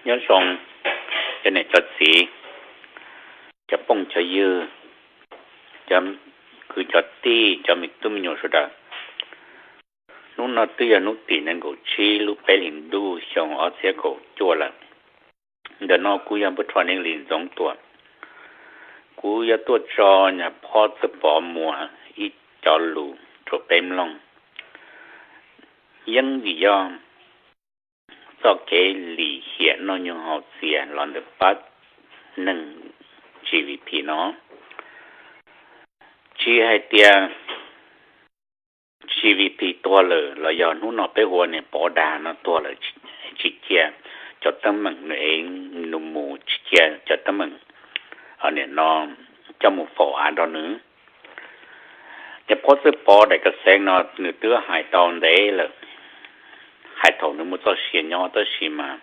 Nyob zoo cov niam cov txiv, cov phooj cov ywg, cov kwv cov tij, cov me tub me nyuam sawv daws. Hnub no twb yog hnub tim nees nkaum tsib lub peb hlis ntuj xyoo ob txhiab kaum cuaj lawm. Ntawm no kuv yog Npawg Rho Neej Lis Ntxoov Tuam. Kuv yuav tuaj tso Nyab Phob Txawj Pov Muas ib co lus rau peb mloog. Yeeb vim yog txoj kev lim hiam noj nyoog haus txias los ntawm pab neeg GVP no. Tsis hais tias GVP tuag lawm los yog hnub no peb hu ua niam Pov Dag no tuag lawm, tsis cia cov teeb meem nws ev nws mus, tsis cia cov teeb meem nim no coj mus faus av nrog nws. Nyab Phob Txawj Pov daim ka xeev no nws twb hais tau ntev lawm, hais thaum nws muaj txoj sia nyob, tab sis mas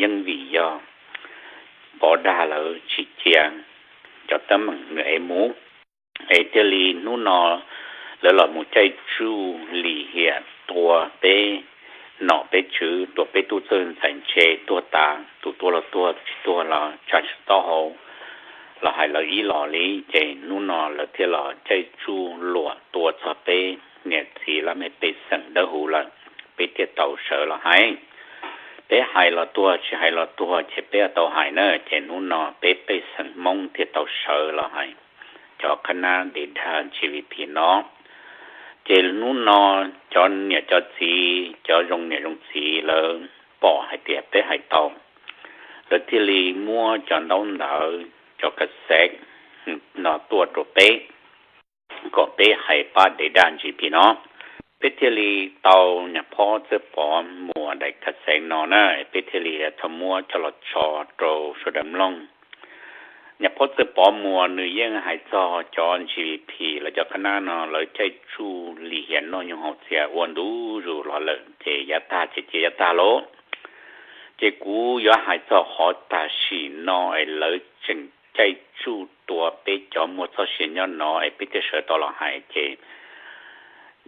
yeej vim yog Pov Dag lawv tsis cia cov teeb meem nws ev mus, es thiaj li hnub no lawv los mus caij tsuj lim hiam tua peb nom peb tswv, tua peb tub txawj ntxhais ntse tuag tas, tus tuag los tuag, tus tsis tuag los tsa tsis taub hau los hais lawv ib los li. Ces hnub no lawv thiaj los caij tsuj luam tua txog peb niam txiv laj mej pej xeem dawb huv lawm, peb thiaj tau sawv los hais. Peb hais los tuag, tsis hais los tuag ces peb tau hais na. Ces hnub no peb pej xeem Hmoob thiaj tau sawv los hais cov qhab nab dev dag GVP no. Ces hnub no cov niam cov txiv, cov zoo niam zoo txiv lawv pom hais tias peb hais tau, lawv thiaj li muab cov ntaub ntawv, cov ka xeev no tuaj rau peb, kom peb hais pab dev dag GVP no. Peb thiaj li tau Nyab Phob Txawj Pov Muas daim ka xeev no na, peb thiaj li tau muab coj los tso rau sawv daws mloog. Nyab Phob Txawj Pov Muas nws yeej hais txog cov GVP los cov qhab nab no lawv caij tsuj lim hiam noj nyoog haus txias ua ntu zus los lawm, ces yav tag ces cia yav tag lauj. Ces kuv yuav hais txog qhov tam sim no es lawv tseem caij tsuj tua peb cov muaj txoj sia nyob no es peb thiaj sawv tau los hais, ces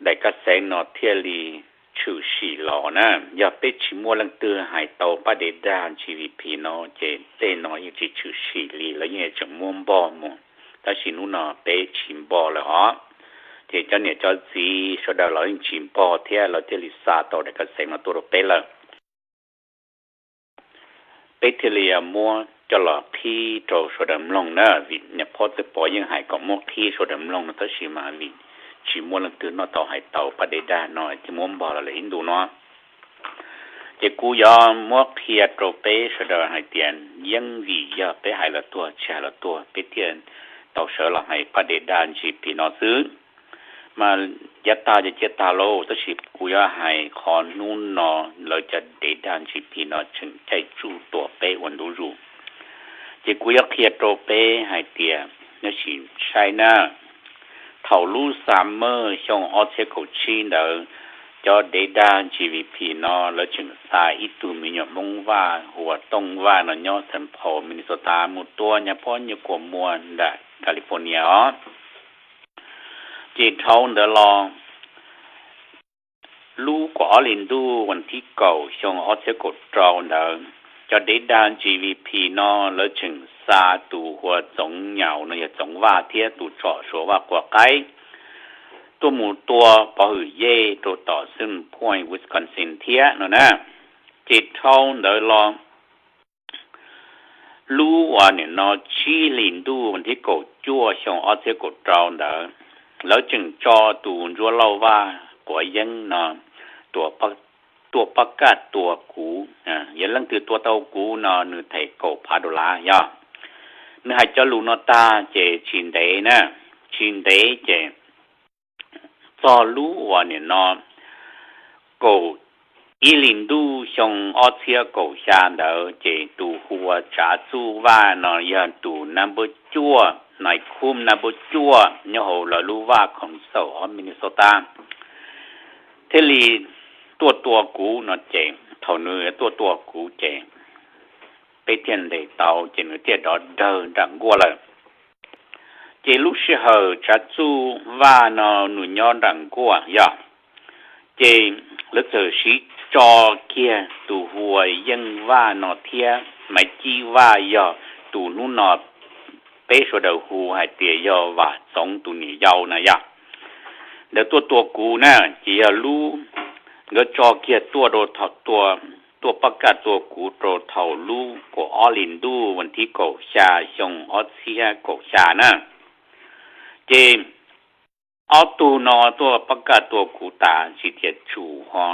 daim ka xeev no thiaj li tshwm sim los na. Yog peb tsis muaj leej twg hais tau pab dev dag GVP no ces tej no yeej tsis tshwm sim li, lawv yeej tseem muab npog mus. Tab sis hnub no peb tsis npog lawm os, ces cov niam cov txiv sawv daws los yeej tsis npog thiab, lawv thiaj li xa tau daim ka xeev no tuaj rau peb lawm. Peb thiaj li muab coj los qhib rau sawv daws mloog na, vim Nyab Phob Txawj Pov yeej hais kom muab qhib sawv daws mloog no, tab sis mas vim tsis muaj leej twg noj tau hais tau pab dev dag no thiaj muab npog los lawm ib ntu no. Ces kuv yuav muab qhia rau peb sawv daws hais tias yeej vim yog peb hais los tuag, tsis hais los tuag, peb thiaj tau sawv los hais pab dev dag GVP no xwb. Mas yav tag ces cia tag lauj, tab sis kuv yuav hais qhov hnub no lawv cov dev dag GVP no tseem caij tsuj tua peb ua ntu zus. Ces kuv yuav qhia rau peb hais tias, nyob sim saib na, thaum lub summer xyoo ob txhiab kaum tsib ntawd, cov dev dag GVP no lawv tseem xa ib tug me nyuam Hmoob Vaj hu ua Tooj Vaj no nyob Saint Paul, Minnesota mus tua Nyab Phob Nyuj Kuam Muas nram California os. Ces dhau ntawd los, lub kaum ob hlis ntuj vas thib kaum xyoo ob txhiab kaum rau ntawd, cov dev dag GVP no lawv tseem xa tus hu ua Txoov Nyaum no yog Txoov Vaj thiab tus tsom Suav Vaj Quav Qaib tuaj mus tua Pov Hwm Yej rau tom Cedar Point, Wisconsin thiab no na. Ces dhau ntawd los, lub uas nim no tsib hlis ntuj vas thib kaum cuaj xyoo ob txhiab kaum rau ntawd, lawv tseem tso tus Ntsuab Lauj Vaj Quav Yeeb no tuaj pab kaj tua kuv. Yog leej twg tua tau kuv no nws them kaum phav dollar yog. Nws hais cov lus no tag ces tsis ntev na, tsis ntev ces txog lub uas nim no kaum ib hlis ntuj xyoo ob txhiab kaum xya ntawd ces tus hu ua Tsav Txuj Vaj no yog tus nab npawb cuaj, nai khub nab npawb cuaj nyob hauv lawv lub vaj khoom xaum ob Minnesota thiaj li tuaj tua kuv no ces thaum nws tuaj tua kuv ces peb thiaj ntes tau ces nws thiaj dov dawg nram nkuaj lawm. Ces lub sij hawm Tsav Txuj Vaj no nws nyob nram nkuaj yog, ces lawv txawm siv tso kiag tus hu ua Yeej Vaj no thiab Maiv Cib Vaj, yog tus hnub no peb sawv daws hu hais tias yog Vam Txoov tus niam yau na yog. Ntawd tuaj tua kuv na, ces yog lub, nkawd tso kiag tuaj rau thaum tua, tuaj pab kaj tua kuv rau thaum lub kaum ob hli ntuj vas thib kaum xya xyoo ob txhiab kaum xya na. Ces ob tug no tuaj pab kaj tua kuv tas tsis tias tsum ho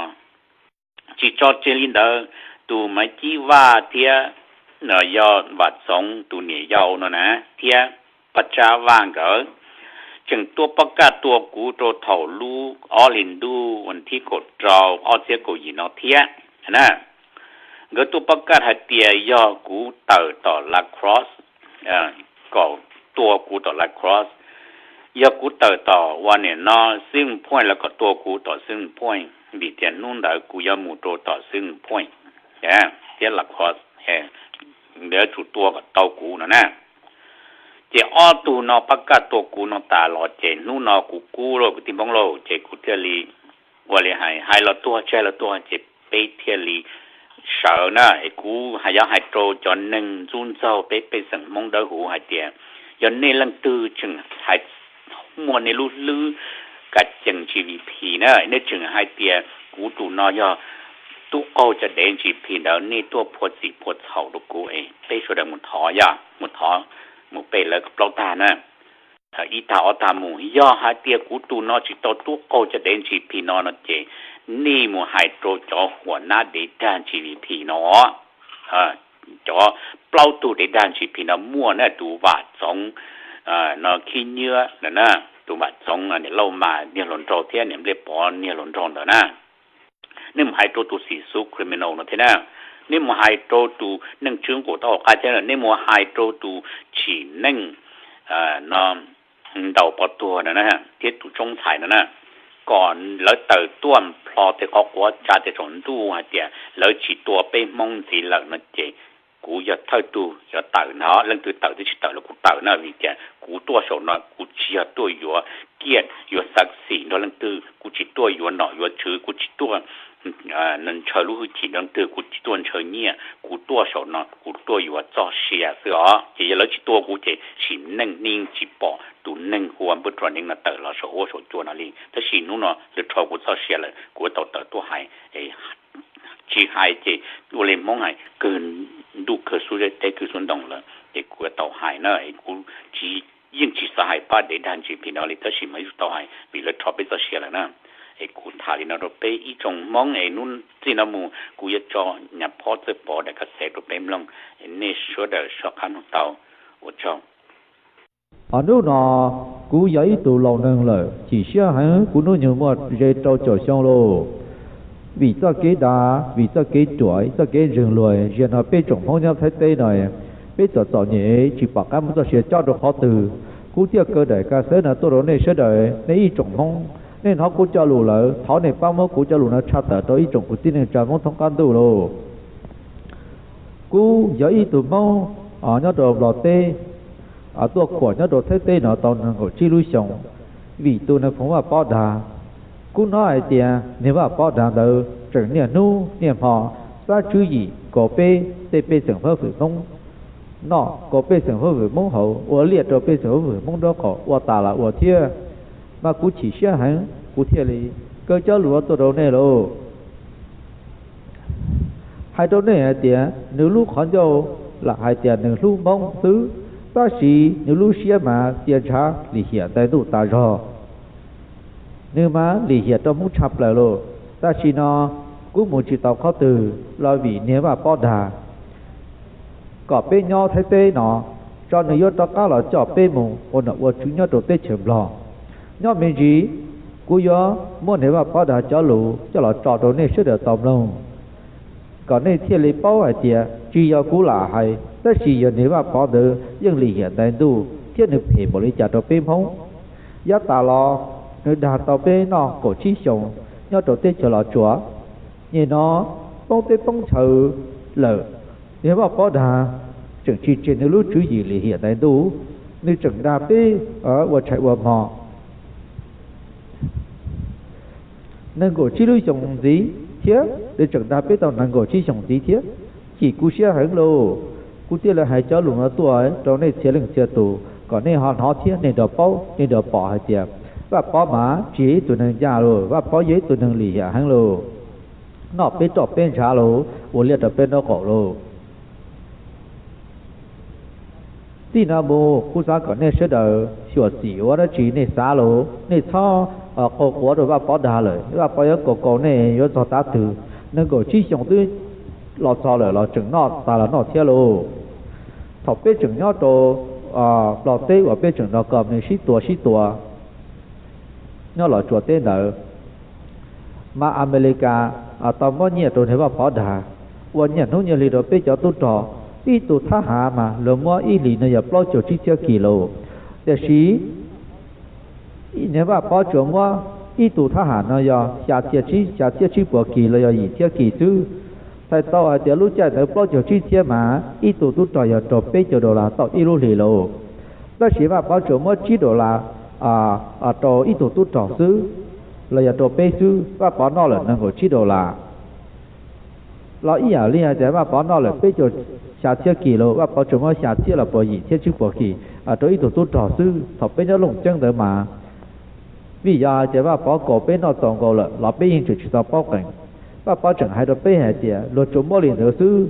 tsis tso tseg li ntawd, tus Maiv Cib Vaj thiab yog Vam Txoov tus niam yau no na, thiab Paj Tsab Vaj nkawd tseem tuaj pab kaj tua kuv rau thaum lub ob hlis ntuj vas thib kaum rau ob txhiab kaum yim no thiab na. Nkawd tuaj pab kaj hais tias yog kuv tawm tom La Crosse, kom tua kuv tom La Crosse, yog kuv tawm tom ua niam no Seven Point los kom tua kuv tom Seven Point, vim tias hnub ntawd kuv yuav mus rau tom Seven Point thiab La Crosse, nkawd yuav tsum tua kom tau kuv no na. Ces ob tug no pab kaj tua kuv no tas los ces hnub no kuv kub lauj kwv tij Hmoob lauj, ces kuv thiaj li ua li hais, hais los tuag tsis hais los tuag ces peb thiaj li sawv na. Es kuv hais, yuav hais rau cov neeg ntxub ntxaug peb pej xeem Hmoob Dawb Huv hais tias yog nej leej twg tseem hais, muaj nej lub hlwb ka cees G V P na, nej tseem hais tias kuv tus no yog tub qaug cov dev G P ntawd, nej tuaj phua txim phua txhaum rau kuv es peb sawv daws mus thov, yog mus thov, mus pe lawv plaub tag na, ib tag ob tag mus. Yog hais tias kuv tus no tsis tau tub qaug cov dev G P no no ces nej mus hais rau cov huam nab dev dag G V P no, cov plaub tug dev dag G P no muaj na, tus Vam Txoov no khib nyiab na, tus Vam Txoov niam Lauj Mas niag hluas nraug thiab niam Nplej Pov niag hluas nraug ntawd na. Nej mus hais rau tus xim xub criminal no thiab na, nej mus hais rau tus neej tswb nqus tau hauv qab thiab, nej mus hais rau tus tsim neej no ntaus pov tuag no na, thiab tus tsoob ntxhais no na, kom lawv tawm tuaj plho tej qhov quav tsa tej tsaus ntuj hais tias lawv tsis tua peb Hmoob ntxiv lawm no ces kuv yog thawj tug yuav tawm no, leej twg tawm twb tsis tawm los kuv tawm na, vim tias kuv tuaj saum no kuv tsis yog tuaj yuav kiaj yuav xav xim nrog leej twg, kuv tsis tuaj yuav nom yuav tswv, kuv tsis tuaj ntshaw lub hwj chim nrog leej twg, kuv tsis tuaj ntshaw nyiaj, kuv tuaj saum no kuv tuaj yuav txoj sia xwb os. Ces yog lawv tsis tua kuv ces sim neej nej yeej tsis pom tus neeg hu ua Npawg Rua Neev no tawm los saum huab saum cua no li. Tab sis hnub no lawv rho kuv txoj sia lawm, kuv yuav tau tawm tuaj hais. Tsis hais ces ua li Hmoob hais, kawg ntuj kawg xub zeb teb kawg xub ntoo lawm ces kuv yuav tau hais na. Kuv tsis, yeej tsis xav hais pab dev dag G P no li, tab sis mas yuav tau hais vim lawv rho peb txoj sia lawm na. Es kuv tham li no rau peb ib tsoom Hmoob es hnub txij no mus kuv yuav tso Nyab Phob Txawj Pov daim kaj xev rau peb mloog, es nej sawv daws soj qab mloog tau. Ua tsaug. Hos hnub no kuv yog ib tug laus neeg lawm, chim siab heev, kuv hnub nyoog muaj ze rau caum xyoo lauj. Vim txoj kev dav, vim txoj kev ruam, txoj kev ntseeg luag, zaum no peb tsoom Hmoob nyob Thaib teb no, peb txom txom nyem tsis pom qab muab txoj sia cob rau qhov twg. Kuv thiaj kaw daim kaj xev no tuaj rau nej sawv daws, nej ib tsoom Hmoob, nej hnov kuv cov lus lawm, thov nej pab muab kuv cov lus no tshaj tawm rau ib tsoom kwv tij neej tsa Hmoob thoob qab ntuj lauj. Kuv yog ib tug Hmoob nyob rau Nplog teb, tuaj khuam nyob rau Thaib teb no tau nees nkaum tsib lub xyoo. Vim tus Neeg Phoom Vaj Pov Dag, kuv hnov hais tias Neeg Vaj Pov Dag ntawd tseem niaj hnub niaj hmo xab tswv yim kom peb tej pej xeem huab hwm Hmoob noj, kom pej xeem huab hwm Hmoob haus, ua liaj rau pej xeem huab hwm Hmoob nraub qaum ua tas los ua thiab. Mas kuv chim siab heev, kuv thiaj li kaw cov lus no tuaj rau nej lauj. Hais rau nej hais tias nws lub qhov ncauj lam hais tias nws hlub Hmoob xwb, tab sis nws lub siab mas cia ntshav lim hiam ntais ntuj tas zog. Nws mas lim hiam rau Hmoob tshaj plaws lauj. Tam sim no kuv mus tsis tau qhov twg los vim Niag Vaj Pov Dag, kom peb nyob Thaib teb no, tso nws yuav rov qab los coj peb mus ua nom ua tswv nyob rau teb chaws Nplog. Nyob me ntsis, kuv yuav muab Niag Vaj Pov Dag cov lus coj los tso rau nej sawv daws tau mloog, kom nej thiaj li paub hais tias tsis yog kuv lam hais, tab sis yog Niag Vaj Pov ntawd yeej lim hiam ntais ntuj thiab nws phem npaum li cas rau peb Hmoob. Yav tas los nws dag tau peb noj kaum tsib xyoos nyob rau teb chaws Los Tsuas. Nyem no poob teb poob chaw lawm, Niag Vaj Pov Dag tseem tsis tseg nws lub tswv yim lim hiam ntais ntuj, nws tseem dag peb ua tshais ua hmo. nees nkaum tsib lub xyoos ntxiv thiab, nws tseem dag peb tau nees nkaum tsib xyoos ntxiv thiab. Chim kuv siab heev lauj. Kuv thiaj li hais cov lus no tuaj rau nej txhia leej txhia tus kom nej ho hnov thiab nej nrog paub, nej nrog pom hais tias Vaj Pov mas tsis yog ib tug neeg ncaj lauj, Vaj Pov yog ib tug neeg lim hiam heev lauj. Noj peb roj peb ntshav lauj, ua liaj rau peb nraub qaum lauj. Txij no mus kuv xav kom nej sawv daws xyuam xim ua dab tsi nej xav lauj, nej txhob qau quav rau Vaj Pov dag lawm, Vaj Pov yuav kaus kaus nej yuav txog tav twg. Nees nkaum tsib xyoos twb los txog lawm los tseem noj tas los noj thiab lauj. Thaum peb tseem nyob rau Nplog teb uas peb tseem nrog kom nws sib tua sib tua nyob Los Tsuas teb ntawd, mas Amelikas tau muab nyiaj rau niag Vaj Pov dag, ua niaj hnub nyiaj hli rau peb cov tub rog. Ib tug thab ham mas luag muab ib hlis no yog plaub caug tsib txhiab kis lauj, tiam sis niag Vaj Pov tsuas muab ib tug thab ham no yog xya txhiab tsib, xya txhiab tsib puas kis los yog yim txhiab kis xwb. Txhais tau hais tias lub caij ntawd plaub caug tsib txhiab mas ib tug tub rog yog raug peb caug dollar tauj ib lub hlis lauj. Tab sis Vaj Pov tsuas muab tsib dollar rau ib tug tub rog xwb, los yog rau peb xwb, Vaj Pov noj lawm nees nkaum tsib dollar. Los ib yam li hais tias Vaj Pov noj lawm peb caug xya txhiab kis lauj, Vaj Pov tsuas muab xya txhiab los puas yim txhiab tsib puas kis rau ib tug tub rog xwb. Thaum peb nyob Looj Ceeb ntawd mas, vim yog hais tias Vaj Pov kaus peb noj txaus nkaus lawm los peb yeej tseem tsis tau paub qees. Vaj Pov tseem hais rau peb hais tias luag tsuas muab li ntawd xwb.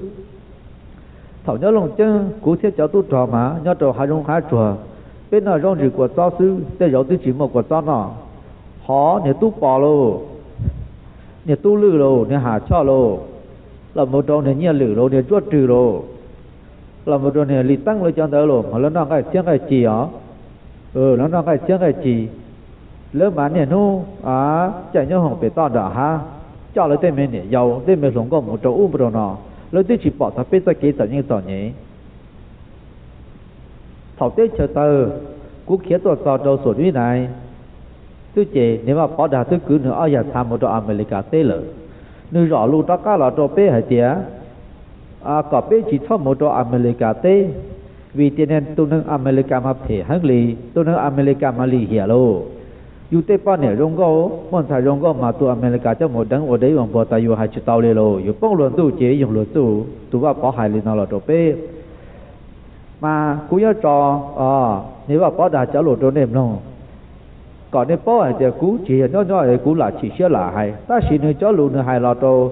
Thaum nyob Looj Ceeb kuv thiab cov tub rog mas nyob rau hav zoov hav tsuag, peb noj zaub ntsis kua txob xwb, tej zaum twb tsis muaj kua txob noj. Hov niag tub pos lauj, niag tub lwj lauj, niag ham choj lauj, los mus rau niag nyiaj lwm lauj, niag ntsuab rwg lauj, los mus rau niag li teeb lawv cov ntawd lauj, mas lawv noj nqaij txhiab nqaij ci os. Lawv noj nqaij txhiab nqaij ci, lawv mas niaj hnub caij nyob hoom pem toj nram hav, coj lawv tej me niam yau tej me hluas nkauj mus rau ub mus rau no, lawv twb tsis pom txog peb txoj kev txom nyem txom nyem. Thaum teb chaws tawg, kuv khiav tuaj txog rau Xuam Vib Nais xwb ces niag Vaj Pov dag twb kwv nws ob yag txha mus rau Amelikas teb lawm. Nws zom lus rov qab los rau peb hais tias kom peb tsis txhob mus rau Amelikas teb, vim tias niag tus neeg Amelikas mas phem heev li, tus neeg Amelikas mas lim hiam lauj. Yus tej poj niam zoo nkauj, muaj ntxhais zoo nkauj mas tus Amelikas coj mus deev ua dev ua npua tas yus hais tsis tau li lauj. Yus poob luag ntuj ces yog luag txuj. Tus Vaj Pov hais li no los rau peb. Mas kuv yuav tso niag Vaj Pov dag cov lus rau nej mloog, kom nej paub hais tias kuv tsis yog nyob nyob es kuv lam chim siab lam hais, tab sis nws cov lus nws hais los rau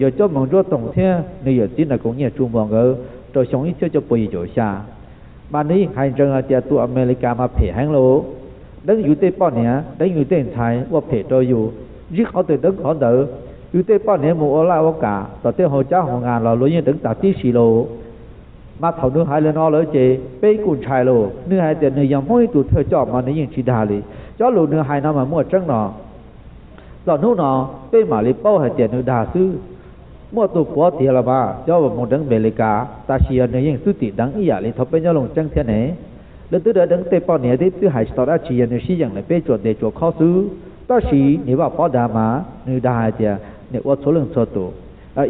yawg Cob Moos Ntsuab Toog thiab nws yawm txiv Nas Koos Nyiaj Tsu Npua nkawd rau xyoo ib txhiab cuaj pua yim caum xya. Mas nws yeej hais ntsees hais tias tus Amelikas mas phem heev lauj, deev yus tej poj niam, deev yus tej ntxhais, ua phem rau yus, ntsib qhov twg deev qhov ntawd. Yus tej poj niam mus ua laj ua kam tom tej hauv cab hauv ngas los luag yeej deev tas tib si lauj. Mas thaum nws hais li no lawm ces peb kuj ntshai lauj. Nws hais tias nws yog Hmoob ib tug thawj coj mas nws yeej tsis dag li. Cov lus nws hais no mas muaj tseeb no. Txog hnub no peb mam li paub hais tias nws dag xwb. Muaj tus puav tias los mas cov uas mus deev Amelikas, tab sis yog nws yeej xwb tim deev ib yam li thaum peb nyob Looj Ceeb thiab ne. Lawv twb deev tej poj niam thiab twb hais tsis tau dab tsi, yog nws sib yeem lawm peb tsuas ntes tsuas khob xwb. Tab sis niag Vaj Pov dag mas nws dag hais tias nws ua txhua leej txhua tus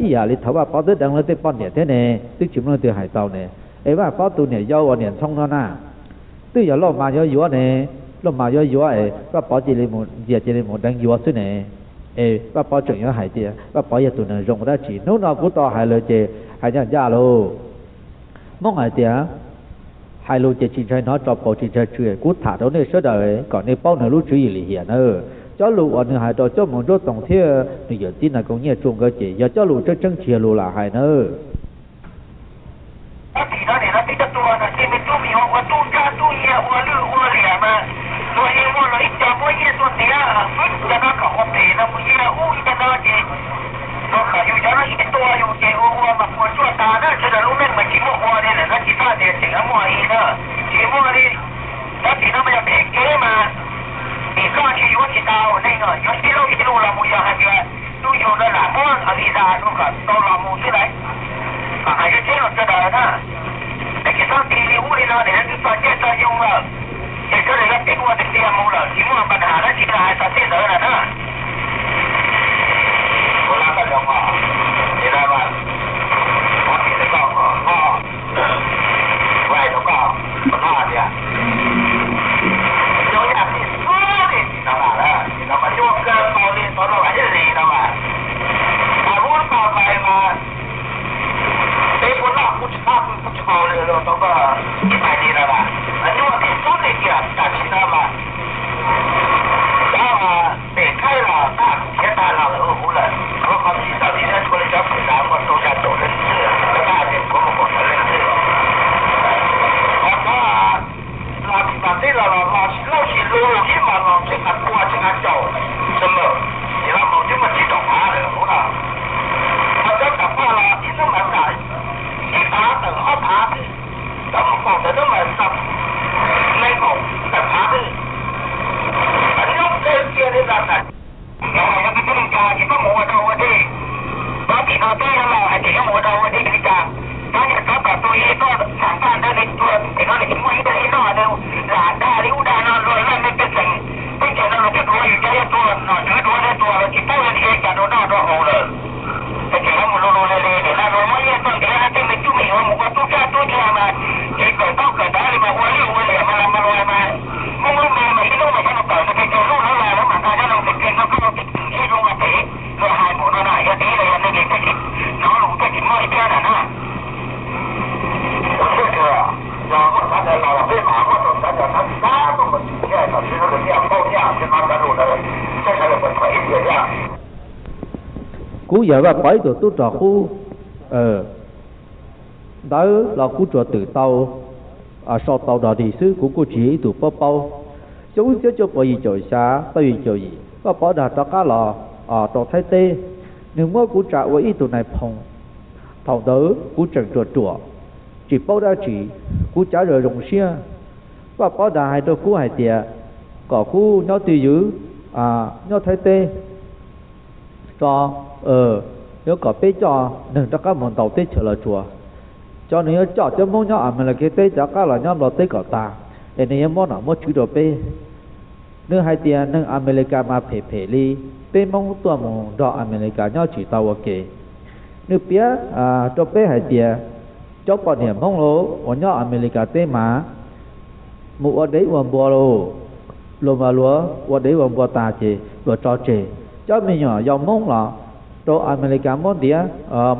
ib yam li thaum Vaj Pov twb deev lawv tej poj niam thiab ne, twb tsis muaj leej twg hais tau ne. Es Vaj Pov tus niam yau uas niam Ntxhoo no na, twb yog Lauj Mas yuav yuav ne, Lauj Mas yuav yuav es Vaj Pov cia li mus ntxias cia li mus deev yuav xwb ne. Es Vaj Pov tseem yuav hais tias Vaj Pov yog tus neeg zoo dab tsi. Hnub no kuv tau hais lawm ces hais ncaj ncaj lauj. Hmoob hais tias hais lus ces tsis ntshai hnov tso paus tsis ntshai tsw. Kuv tham rau nej sawv daws kom nej paub nws lub tswv yim lim hiam nawb. Cov lus uas nws hais rau Cob Moos Ntsuab Toog thiab nws yawm txiv Nas Koos Nyiaj Tsu nkawd ces yog coj lus tseeb tseeb tsis yog lus lam hais nawb. Tab sis no nim no peb cov tuag no ces me tub me nyuam ua tub nrab tub nyiag ua lwj ua liam mas luag yeej muaj luag ib co muab nyiaj tuaj ntiav fwb cov no kom ua phem no mus nyiag ub nyiag no ces luag kom yus cov no ib tua yus ces ua ua mas puas tsuaj tas na. Sawv daws lub neej mas tsis muaj ua li lawm no, tsis txhob tias tseem muaj li na, tsis muaj li. Tab sis no mas yog phem kev mas nim no tsis yuav tsis tau, neeg yuav sib laub sib lug los mus yog hais tias tus yug no lam muab visa rau kom tau los mus xwb lawm. Kom hais tseeb tseeb rau sawv daws na, es tsis txhob tig li ub li no, nim no twb txog caij txog xyoo lawm, ces sawv daws yuav pib ua tiag tiag mus lawm, tsis muaj npa nham dab tsi los hais txog tej ntawd lawm na. Kuv lab koj zoo os, nim no mas kuv hais rau koj, kuv hais rau koj, kuv hais tias cov yam li xwb li no mas, nim no mas nyuaj kawg nkaus li, Ib pais li no mas nyuaj tib tub li tias tam sim no mas cov pem Thaib los tag khiav tag los lawm huv lawm, qhov tsis tau li ne, ua li cov pem Thaib muaj rau xya caum leej xwb, cov Thaib hais tias puav mus kaum tawm leej xwb. Qhov no los tsis tas teb los los los tsis lauj tsis lus, ib mas los tsis nqa pua tsis nqa caum, tsis mus, ces los mus twb muaj tsib rau phav lawm huv no. Qhov cov tam paj los ib hnub mas tawm ib phav tawm ob phav xwb, cov mus kaum tawm hnub mas tau nees nkaum tawm phav xwb. Nyob ntiaj teb li no tas, yog peb tsis ua cas ces peb mus ua dog ua dig. Pab tim no peb yuav los hais tias yuav mus ua dog ua dig li cas, tab sis txhob kom tus ib tug xam phaj ntawd nws tuag tim no nws tsis muaj ib tug ib noj nws lam dag li ub dag no luag laj mej pej xeem. Teb chaws no luag twb dhuav yus cov yuav tuag, nom tswv dhuav yuav tuag los tsis paub yuav nrhiav cas rau noj rau haus lawm. Ces yuav mus lus lus li li nim no luag muab nyiaj tuaj ntiav tej me tub me nyuam mus ua tub sab tub ntiag mas, ces kawm taub kawm ntawv li mas ua liaj ua liam mas los mas luag mas, Hmoob lub npe mas ib hnub mas cov neeg kawm no ces cov lub lawv los lawv mam nqa cov neeg phem phem no koj los peb tseem siab zoo mas phem, luag hais mus no na yog tib los yog nej ces peb tsis hnov lus peb tsis muaj ib thiab na na. Kuv yog Vaj Pov ib tug tub rog qub ntawd los kuv tsuas twm tau, sau tau dog dig xwb, kuv kuj tsis yog ib tug paub paub. Xyoo ib txhiab cuaj puas yim caum xya tau yim caum yim Vaj Pov dag rov qab los rau Thaib teb, nws muab kuv tsa ua ib tug nais phoo. Thaum ntawd kuv tseem ruam ruam, tsis paub dab tsi, kuv cav zoo zoo siab. Vaj Pov dag hais rau kuv hais tias kom kuv nyob twj ywm, nyob Thaib teb tso, yuav kom peb coj neeg rov qab mus ntaus teb chaws Los Tsuas. Cov nws yuav coj cov Hmoob nyob Amelikas teb rov qab los nyob Nplog teb kom tag, es nws yuav muab nom muab tswv rau peb. Nws hais tias neeg Amelikas mas phem phem li, peb Hmoob tuaj mus nrog Amelikas nyob tsis tau ua ke. Nws piav rau peb hais tias cov poj niam Hmoob los uas nyob Amelikas teb mas mus ua dev ua npua lauj, luag mas luag ua dev ua npua tag ces luag tso tseg. Cov me nyuam yaus Hmoob los rau Amelikas muab ntiav,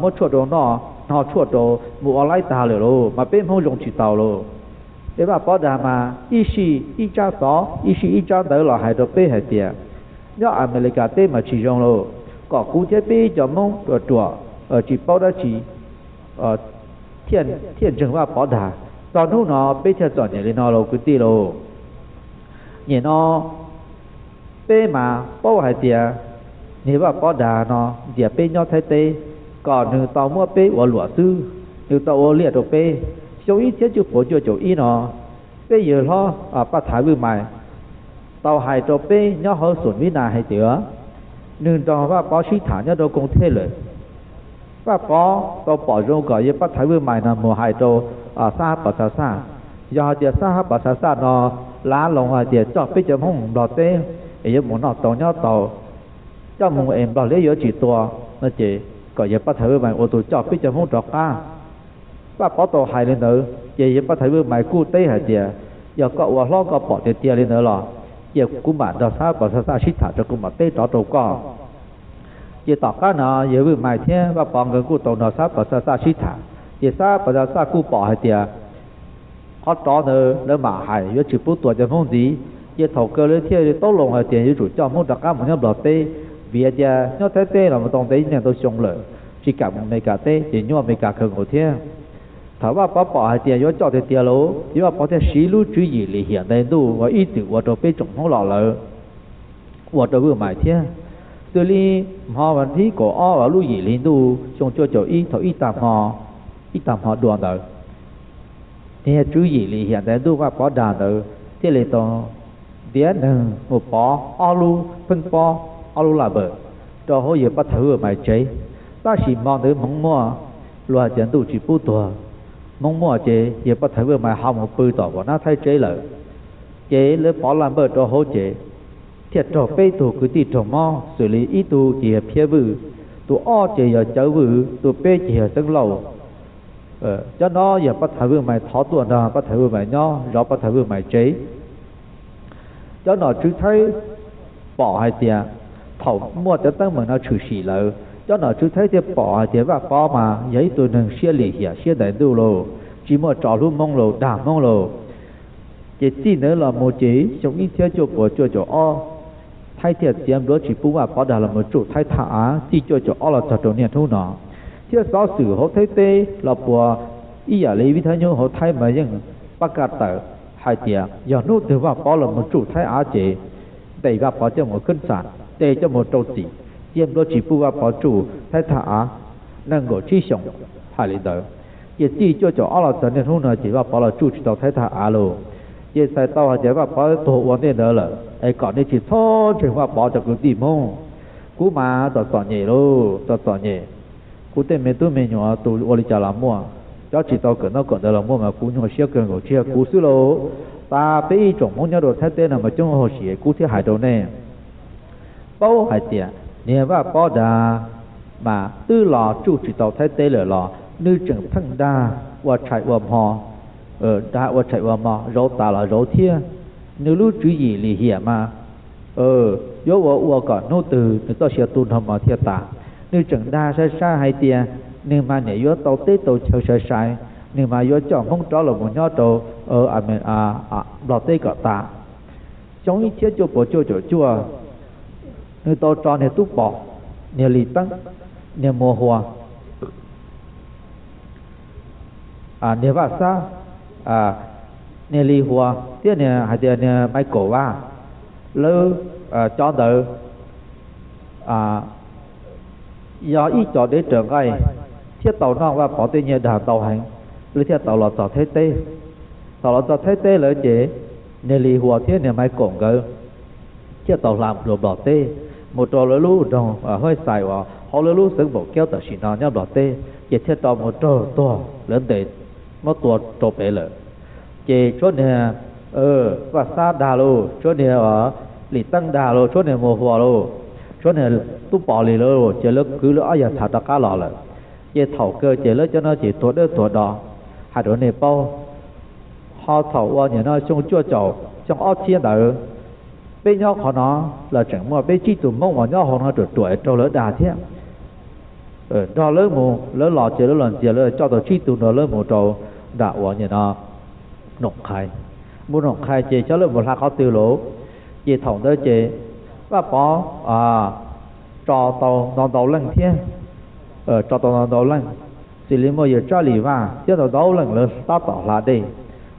muab tshuaj rau noj, hno tshuaj rau mus ua laib tag lawm lauj, mas peb Hmoob zoo tsis tau lauj. Es Vaj Pov dag mas ib sij ib tsab xov, ib sij ib tsab ntawv los hais rau peb hais tias nyob Amelikas teb mas tsis zoo lauj, kom kuv thiab peb ib co Hmoob ruam ruam, tsis paub dab tsi thiaj ntseeg Vaj Pov dag. Txog hnub no peb thiaj txom nyem li no lauj kwv tij lauj. Nim no peb mas paub hais tias niag Vaj Pov dag no ntiav peb nyob Thaib teb, kom nws tau muab peb ua luam xwb, nws tau ua liaj rau peb. Xyoo ib txhiab cuaj puas cuaj caum ib no, peb yawg hlob Paj Thaiv Vwj Mais tau hais rau peb nyob hauv xum Vib Nas hais tias nws nrog Vaj Pov sib tham nyob rau Koos Thej lawm. Vaj Pov tau pom zoo kom yawg Paj Thaiv Vwj Mais no mus hais rau Xab Hab Pas Xas Xaj. Yog hais tias Xab Hab Pas Xas Xaj no lav loo hais tias coj peb cov Hmoob Nplog teb es yuav mus noj tau nyob tau, coj mus es Nplog liab yuav tsis tua no ces kom yawg Paj Thaiv Vwj Mais ua tus coj peb cov Hmoob rov qab. Vaj Pov tau hais li ntawd ces yawg Paj Thaiv Vwj Mais kuj teb hais tias yog koj ua hlob koj pom tiag tiag li ntawd los cia kuv mam nrog Xab Hab Pas Xas Xaj sib tham rau kuv mam teb rov rau koj. Ces tom qab no yawg Vwj Mais thiab Vaj Pov nkawd kuj tau nrog Xab Hab Pas Xas Xaj sib tham, ces Xab Hab Pas Xas Xaj kuj pom hais tias qhov rov ntawd lawv mam hais yuav tsis pub tua cov Hmoob ntxiv, ces thaum kawg lawv thiaj li tau loo hais tias yuav tsum coj Hmoob rov qab mus nyob Nplog teb, vim hais tias nyob Thaib teb los mus tau ntev niaj ntau xyoo lawm, tsis kam mus Amelikas teb ces nyuaj Amelikas kawg nkaus thiab. Thaum Vaj Pov pom hais tias yuav coj tiag tiag lauj, ces Vaj Pov thiaj siv lub tswv yim lim hiam ntais ntuj uas ib txwm ua rau peb tsoom Hmoob los lawm ua rau Vwj Mais thiab. Xws li hmo vas thib kaum ob uas lub yim hli ntuj xyoo cuaj caum ib thaum ib tag hmo, ib tag hmo dua ntawd, niag tswv yim lim hiam ntais ntuj Vaj Pov dag ntawd thiaj li tau ntiav neeg mus pov ob lub pheeb pob, ob lub laj npawm rau hauv yawg Paj Thaiv Vwj Mais tsev. Tab sis hmo ntawd hmoov muaj, luag hais tias ntuj tsis pub tuag, hmoov muaj ces yawg Paj Thaiv Vwj Mais ho mus pw tom Vam Nab Thaib tsev lawm. Ces lawv pov laj npawm rau hauv ces thiaj raug peb tug kwv tij raug mob, xws li ib tug ces yog Phiab Vwj, tus ob ces yog Cawv Vwj, tus peb ces yog Xeeb Lauj. Cov no yog Paj Thaiv Vwj Mais thov tuaj nrog Paj Thaiv Vwj Mais nyob zov Paj Thaiv Vwj Mais tsev. Cov nom tswv Thaib pom hais tias thaum muaj cov teeb meem no tshwm sim lawm, cov nom tswv Thaib thiaj pom hais tias Vaj Pov mas yog ib tug neeg siab lim hiam siab ntais ntuj lauj, tsis muaj tso hlub Hmoob los dag Hmoob los. Ces txij ntawd los mus ces xyoo ib txhiab cuaj puas cuaj caum ob, Thaib thiaj txiav npluav tsis pub Vaj Pov dag los mus tsuj Thaib thaj av txij cuaj caum ob los txog rau niaj hnub no. Thiab xov xwm hauv Thaib teb los puas ib yam li vib thab nyob hauv Thaib mas yeej pab kaj tawm hais tias yog hnub twg Vaj Pov los mus tsuj Thaib av ces ntes Vaj Pov coj mus khab xas, ntes coj mus rau txim, txiav npluav tsis pub Vaj Pov tsuj Thaib thaj av nees nkaum tsib xyoos, hais li ntawd. Ces txij cuaj caum ob los txog niaj hnub no ces Vaj Pov los tsuj tsis tau Thaib thaj av lauj. Ces txhais tau hais tias Vaj Pov tuag ua ntej ntawd lawm es kom nej tsis txhob ntseeg Vaj Pov cov kwv tij Hmoob. Kuv mas txom txom nyem lauj, txom txom nyem. Kuv tej me tub me nyuam tus ua li cas los muaj, cov tsis tau kawm ntaub kawm ntawv los muaj mas kuv nyuaj siab kawg nkaus, tsis yog kuv xwb lauj. Tas peb ib tsoom Hmoob nyob rau Thaib teb no mas coob hauv siab, kuv thiaj hais rau nej paub hais tias niag Vaj Pov dag mas twb los tsuj tsis tau Thaib teb lawm los nws tseem pheej dag ua tshais ua hmo, dag ua tshais ua hmo, zauv tas los zauv thiab. Nws lub tswv yim lim hiam mas yuav ua ua kom hnub twg nws txoj sia tu nrho mov thiaj tas. Nws tseem dag sai sai hais tias nws mas niam yuav tau teb tau chaw sai sai, nws mas yuav coj Hmoob rov los mus nyob rau Nplog teb kom tas. Xyoo ib txhiab cuaj puas cuaj caum cuaj, nws tau tso niag Tub Pov, niag Lis Teeb, niag Muas Hua, niag Vaj Xab, niag Lis Hua thiab niag hais tias niag Maiv Kaum Vaj, lawv cov ntawd yog ib co dev raws nqaij thiab tau noj Vaj Pov tej nyiaj dag ntau heev, lawv thiaj tau los txog Thaib teb. Thaum los txog Thaib teb lawm ces niag Lis Hua thiab niag Maiv Kaum nkawd thiaj tau hla mus rau Nplog teb, mus rau lawv lub nroog Huaib Xais uas hauv lawv lub xeev Npaum Kiab tam sim no nyob Nplog teb, ces thiaj tau mus raug tuag, lawv ntes muab tua rau pem lawm. Ces tshuav niag Vaj Xab dag lauj, tshuav niag Lis Teeb dag lauj, tshuav niag Muas Hua lauj, tshuav niag Tub Pov Lis lauj, ces lawv kwv lawv ob yag txhav rov qab los lawm. Ces thaum kawg ces lawv cov no ces tuag dawb tuag do, hais rau nej paub. Ho thaum uas nim no xyoo cuaj caum, xyoo ob txhiab ntawd, peb nyob qhov no los tseem muaj peb tsib tug Hmoob uas nyob hauv no ruam ruam raug lawv dag thiab. Nrog lawv mus lawv los ces lawv los ntxias lawv coj tau tsib tug nrog lawv mus rau nram uas nim no Noom Qhais. Mus Noom Qhais ces xyov lawv mus hla qhov twg lauj. Ces thaum ntawd ces Vaj Pov tso tau ntau ntau leej thiab, tso tau ntau ntau leej, xws li muaj yawg Tsab Lis Vaj thiab ntau ntau leej lawv tab tom hla dej,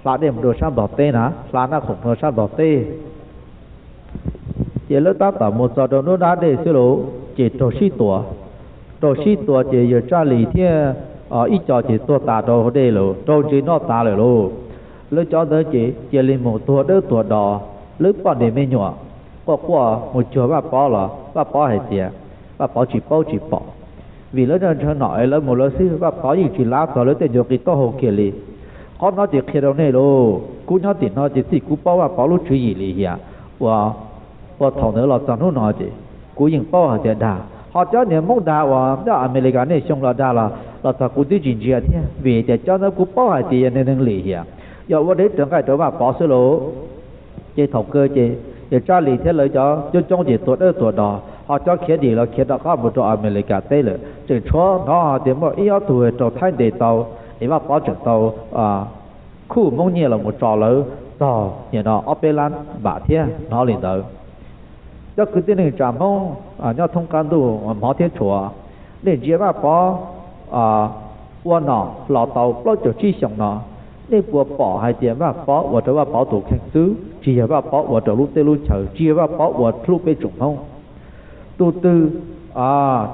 hla dej mus rau sab Nplog teb na, hla Naj Khoom rau sab Nplog teb. Ces lawv tab tom mus txog rau nruab nrab dej xwb lauj, ces raug sib tua. Raug sib tua ces yawg Tsab Lis thiab ib co ces tuag tas rau hauv dej lawm, raug ntses noj tas lawm lauj. Lawv cov ntawd ces cia li mus tuag dawb tuag do, lawv poj niam me nyuam quaj quaj mus cuag Vaj Pov los Vaj Pov hais tias Vaj Pov tsis paub tsis pom, vim lawv ntshaw nom es lawv mus lawv xwb, Vaj Pov yeej tsis lav txog lawv tej ncua qis taub hau kiag li. Qhov no ces qhia rau nej lauj, kuv nyob tim no ces txij kuv paub Vaj Pov lub tswv yim lim hiam uas ua thaum ntawd los txog hnub no ces kuv yeej paub hais tias dag. Ho cov niag Hmoob dag uas nyob Amelikas niaj xyoo los dag los los txog kuv twb tsis ntsia thiab, vim tias cov ntawd kuv paub hais tias yog neeg lim hiam, yog ua dev raws nqaij rau Vaj Pov xwb lauj. Ces thaum kawg ces yawg Tsab Lis thiab lawv cov coob coob ces tuag dawb tuag do, ho cov khiav dim los khiav rov qab mus rau Amelikas teb lawm. Tseem tshuav hnov hais tias muaj ib ob tug raug Thaib ntes tau, es Vaj Pov tseem tau khuj Hmoob nyiaj los mus tso lawv txog nim no ob peb lab npam thiab, hnov li ntawd. Cov kwv tij neej tsa Hmoob nyob thoob qab ntuj hmov thiab tshua, nej ntsia Vaj Pov ua nom los tau plaub caug tsib xyoos no, nej puas pom hais tias Vaj Pov ua rau Vaj Pov tus kheej xwb, tsis yog Vaj Pov ua rau lub teb lub chaw, tsis yog Vaj Pov ua hlub peb tsoom Hmoob? Tus twg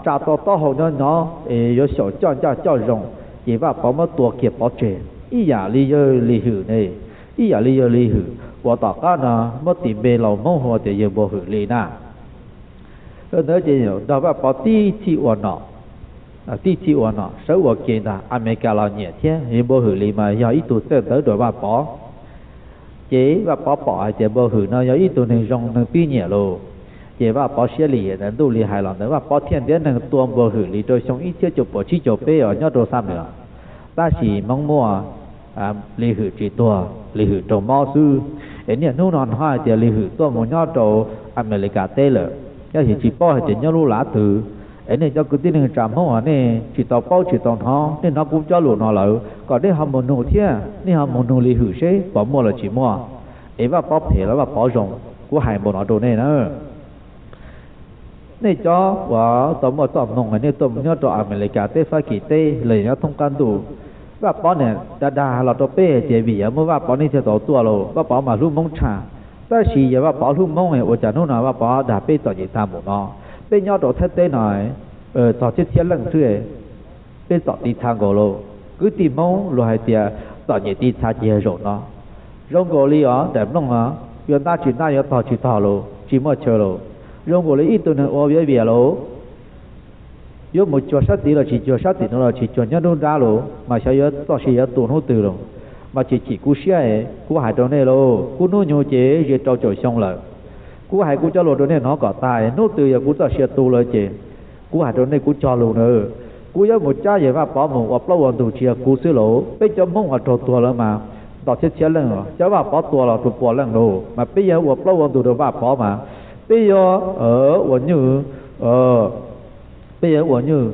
tsa tau taub hau nyob nyob es yuav xyaum coj ncaj coj zoo, ces Vaj Pov muab tua kiag pov tseg. Ib yam li yawg Lis Hwm ne, ib yam li yawg Lis Hwm uas tom qab no muab tis npe laus Hmoob hu tias yawg Npua Hwm Lis na. Ntawd ces nrog Vaj Pov tib txhij ua nom, tib txhij ua nom sawv ua ke ntag, Amelikas los nyiam thiab. Yawg Npua Hwm Lis mas yog ib tug txawj ntawv rau Vaj Pov. Ces Vaj Pov pom hais tias Npua Hwm no yog ib tug neeg zoo neeg pib nyiam lauj, ces Vaj Pov siab lim hiam ntawd ntuj li hais los ntawd Vaj Pov thiaj ntiav neeg tua Npua Hwm Lis rau xyoo ib txhiab cuaj puas tsib caug peb os nyob rau Xam Nuas. Tab sis Hmoob muaj Lis Hwm tsis tuag, Lis Hwm raug mob xwb. Es niaj hnub no hnov hais tias Lis Hwm tuaj mus nyob rau Amelikas teb lawm, tab sis tsis paub hais tias nyob lub lav twg. Es nej cov kwv tij neej tsa Hmoob, nej tsis tau paub tsis tau hnov, nej hnov kuv cov lus no lawm kom nej ho mus nug thiab, nej ho mus nug Lis Hwm seb puas muaj los tsis muaj, es Vaj Pov phem los Vaj Pov zoo. Kuv hais npaum no rau nej na. Nej cov uas tau muaj txoj hmoo nej tuaj nyob rau Amelikas teb, Fab Kis teb los yog nyob thoob qab ntuj, Vaj Pov niam dag dag los rau peb hais tias vim yog muaj Vaj Pov nej thiaj tau tuaj lauj, Vaj Pov mas hlub Hmoob tshaj. Tab sis yog Vaj Pov hlub Hmoob ua cas hnub no Vaj Pov dag peb txom nyem tag npaum no? Peb nyob rau Thaib teb no txog txhiab txhiab leej xwb, peb txom tiv txha nkaus lauj. Kwv tij Hmoob luag hais tias txom nyem tiv txha ces yog zaum no. Zoo nkaus li os, daim nplooj os, yuav ntab tsis ntab, yuav tog tsis tog lauj, tsis muaj chaw lauj. Zoo nkaus li ib tug neeg ua viav vias lauj, yuav mus cuag sab tid los tsis cuag, sab tim no los tsis cuag, nyob nruab nrab lauj, mas xyov yuav txoj sia yuav tu hnub twg lauj. Mas chim chim kuv siab es kuv hais rau nej lauj, kuv hnub nyoog ces ze rau caum xyoo lawm. Kuv hais kuv cov lus rau nej hnov kom tag, hnub twg yog kuv txoj sia tu lawm ces kuv hais rau nej kuv cog lus na, kuv yuav mus cab yawg Vaj Pov mus ua plaub ua ntug tsis yog kuv xwb lauj. Peb cov Hmoob uas raug tuag lawm mas ntau txhiab txhiab leej, cov Vaj Pov tua los rau pua leej lauj, mas peb yuav ua plaub ua ntug rau Vaj Pov mas peb yuav ua nyuj, peb yuav ua nyuj,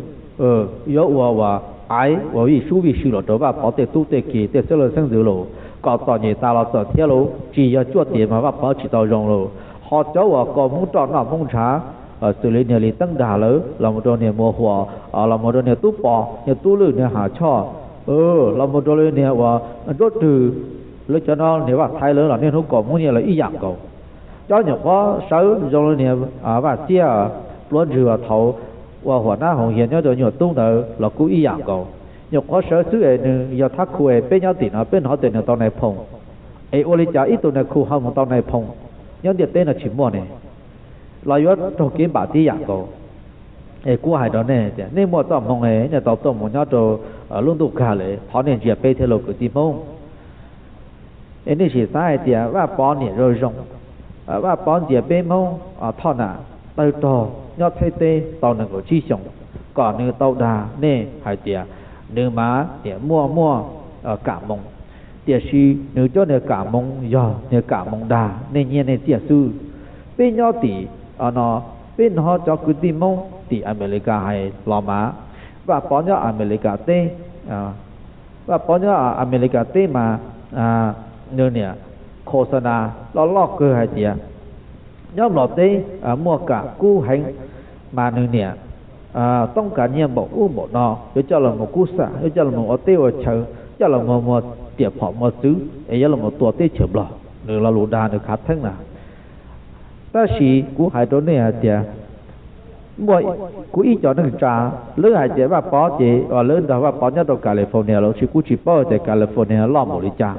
yuav ua ua aiv ua vij sub vij sw los rau Vaj Pov tej tub tej ki tej xeeb leej xeeb ntxwv lauj, kom txom nyem tas los txawm thiab lauj. Tsis yog cuaj tiam mas Vaj Pov tsis tau zoo lauj. Ho cov uas kaus Hmoob roj noj Hmoob ntshav, xws li niag Lis Teeb Dag lawm, los mus rau niag Muas Huam, los mus rau niag Tub Pov, niag Tub Lwj, niag Ham Choj, los mus rau li niag uas Nruab Rwg, lawv cov no niag Vaj Thaiv lawv los niaj hnub kaus Hmoob nyiaj lawv ib yam nkaus. Cov nyuam qhuav sawv zoo li niag Vaj Txiab, Pluav Ntswg uas thaum ua huam nab hoos hias nyob rau nyuag tub ntawd los kuj ib yam nkaus. Nyuam qhuav sawv xwb es nws yog thab khu es peb nyob tim no peb hnov tias nws tau nais phoom. Es ua li cas ib tug nais khu ho mus tau nais phoom? Nyob ntiaj teb no tsis muaj ne, los yuav raug kev npam tib yam nkaus. Es kuv hais rau nej tias nej muaj txoj hmoo es nej tau tuaj mus nyob rau lub ntuj kag lawm, thov nej ntsia peb thiab lauj kwv tij Hmoob. Es nej sim xav hais tias Vaj Pov niam zoo zoo, Vaj Pov ntxias peb Hmoob Thoj Nam tawg rog nyob Thaib teb tau nees nkaum tsib xyoos, kom nws tau dag nej hais tias nws mas niam muaj muaj kam moo, tiam sis nws cov niag kam moo yog niag kam moo dag nej nyiaj nej txiaj xwb. Peb nyob tim no, peb hnov cov kwv tij Hmoob tim Amelikas hais los mas, Vaj Pov nyob Amelikas teb, Vaj Pov nyob Amelikas teb mas nws niam khos xa nas loj loj kawg hais tias nyob Nplog teb muaj kam kub heev, mas nws niam toob kas nyiaj npaum ub npaum no yuav coj los mus kub xam, yuav coj los mus ua teb ua chaw, coj los mus muag riam phom muag txwv es yuav los mus tua teb chaws Nplog. Nws lo lus dag nws khav theeb na. Tab sis kuv hais rau nej hais tias muaj kuv ib co neej tsa, lawv hais tias Vaj Pov ces lawv nrog Vaj Pov nyob rau California los sis kuv tsis paub tias California loj npaum li cas.